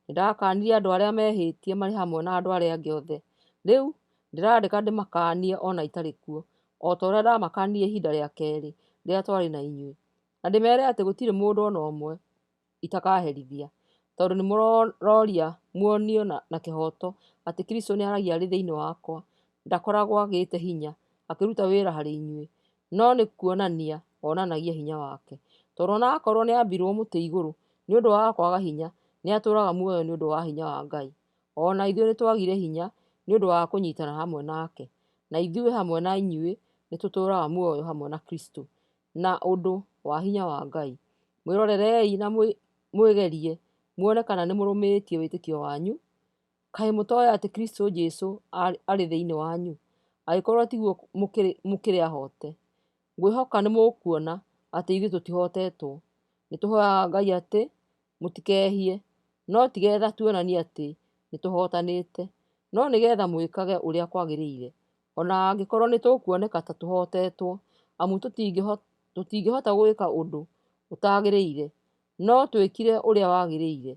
nĩndakaanirie andũ arĩa mehĩtie marĩ hamwe na andũ arĩa angĩ othe. Rĩu ndĩrandĩka ndĩmakaanie o na itarĩ kuo, o ta ũrĩa ndamakaanirie ihinda rĩa kerĩ rĩrĩa twarĩ na inyuĩ, na ndĩmeere atĩ gũtirĩ mũndũ o na ũmwe itakaherithia, tondũ nĩmũroria muonio na kĩhooto atĩ Kristũ nĩaragia arĩ thĩinĩ wakwa. Ndakoragwo agĩte hinya akĩruta wĩra harĩ inyuĩ, no nĩ kuonania onanagia hinya wake. Tondũ o na akorwo nĩambirwo mũtĩ igũrũ nĩ ũndũ wa kwaga hinya, nĩatũũraga muoyo nĩ ũndũ wa hinya wa Ngai. O na ithuĩ nĩtwagire hinya nĩ ũndũ wa kũnyiitana hamwe nake, na ithuĩ hamwe na inyuĩ nĩtũtũũraga muoyo hamwe na Kristũ na ũndũ wa hinya wa Ngai. Mwĩrorerei na mwĩgerie muone kana nĩmũrũmĩtie wĩtĩkio wanyu. Kaĩ mũtoĩ atĩ Kristũ Jesũ arĩ thĩinĩ wanyu? Angĩkorwo tiguo mũkĩrĩ ahoote. Ngwĩhoka nĩmũkuona atĩ ithuĩ tũtihootetwo. Nĩtũhoyaga Ngai atĩ mũtikehie, no ti getha tuonanie atĩ nĩtũhootanĩte, no nĩgetha mwĩkage ũrĩa kwagĩrĩire, o na angĩkorwo nĩtũkuoneka ta tũhootetwo, amu tũtingĩhota gwĩka ũndũ ũtagĩrĩire, no twĩkire ũrĩa wagĩrĩire.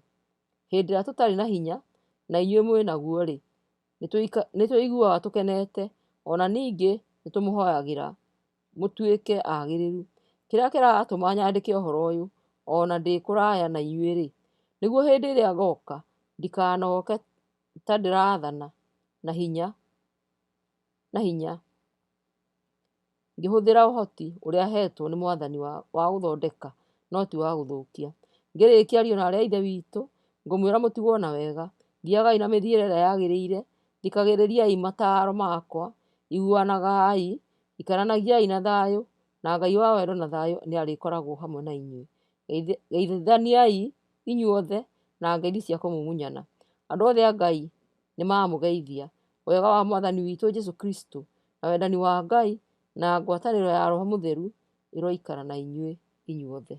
Hĩndĩ ĩrĩa tũtarĩ na hinya na inyuĩ mwĩ naguo-rĩ, nĩtũiguaga tũkenete, o na ningĩ nĩtũmũhoyagĩra mũtuĩke agĩrĩru. Kĩrĩa kĩratũma nyandĩke ũhoro ũyũ, o na ndĩ kũraya na inyuĩ-rĩ, nĩguo hĩndĩ ĩrĩa ngooka ndikanoke ta ndĩrathana na hinya ngĩhũthĩra ũhoti ũrĩa heetwo nĩ Mwathani wa gũthondeka no ti wa gũthũkia. Ngĩrĩkia, ariũ na aarĩ a Ithe witũ, ngũmwĩra mũtigwo na wega. Thiagai na mĩthiĩre ĩrĩa yagĩrĩire, thikagĩrĩriai mataaro makwa, iguanagai, ikaranagiai na thayũ, na Ngai wa wendo na thayũ nĩarĩkoragwo hamwe na inyuĩ. Geithaniai inyuothe na ngeithi cia kũmumunyana. Andũ othe a Ngai nĩmamũgeithia. Wega wa Mwathani witũ Jesũ Kristũ, na wendani wa Ngai, na ngwatanĩro ya Roho Mũtheru ĩroikara na inyuĩ inyuothe.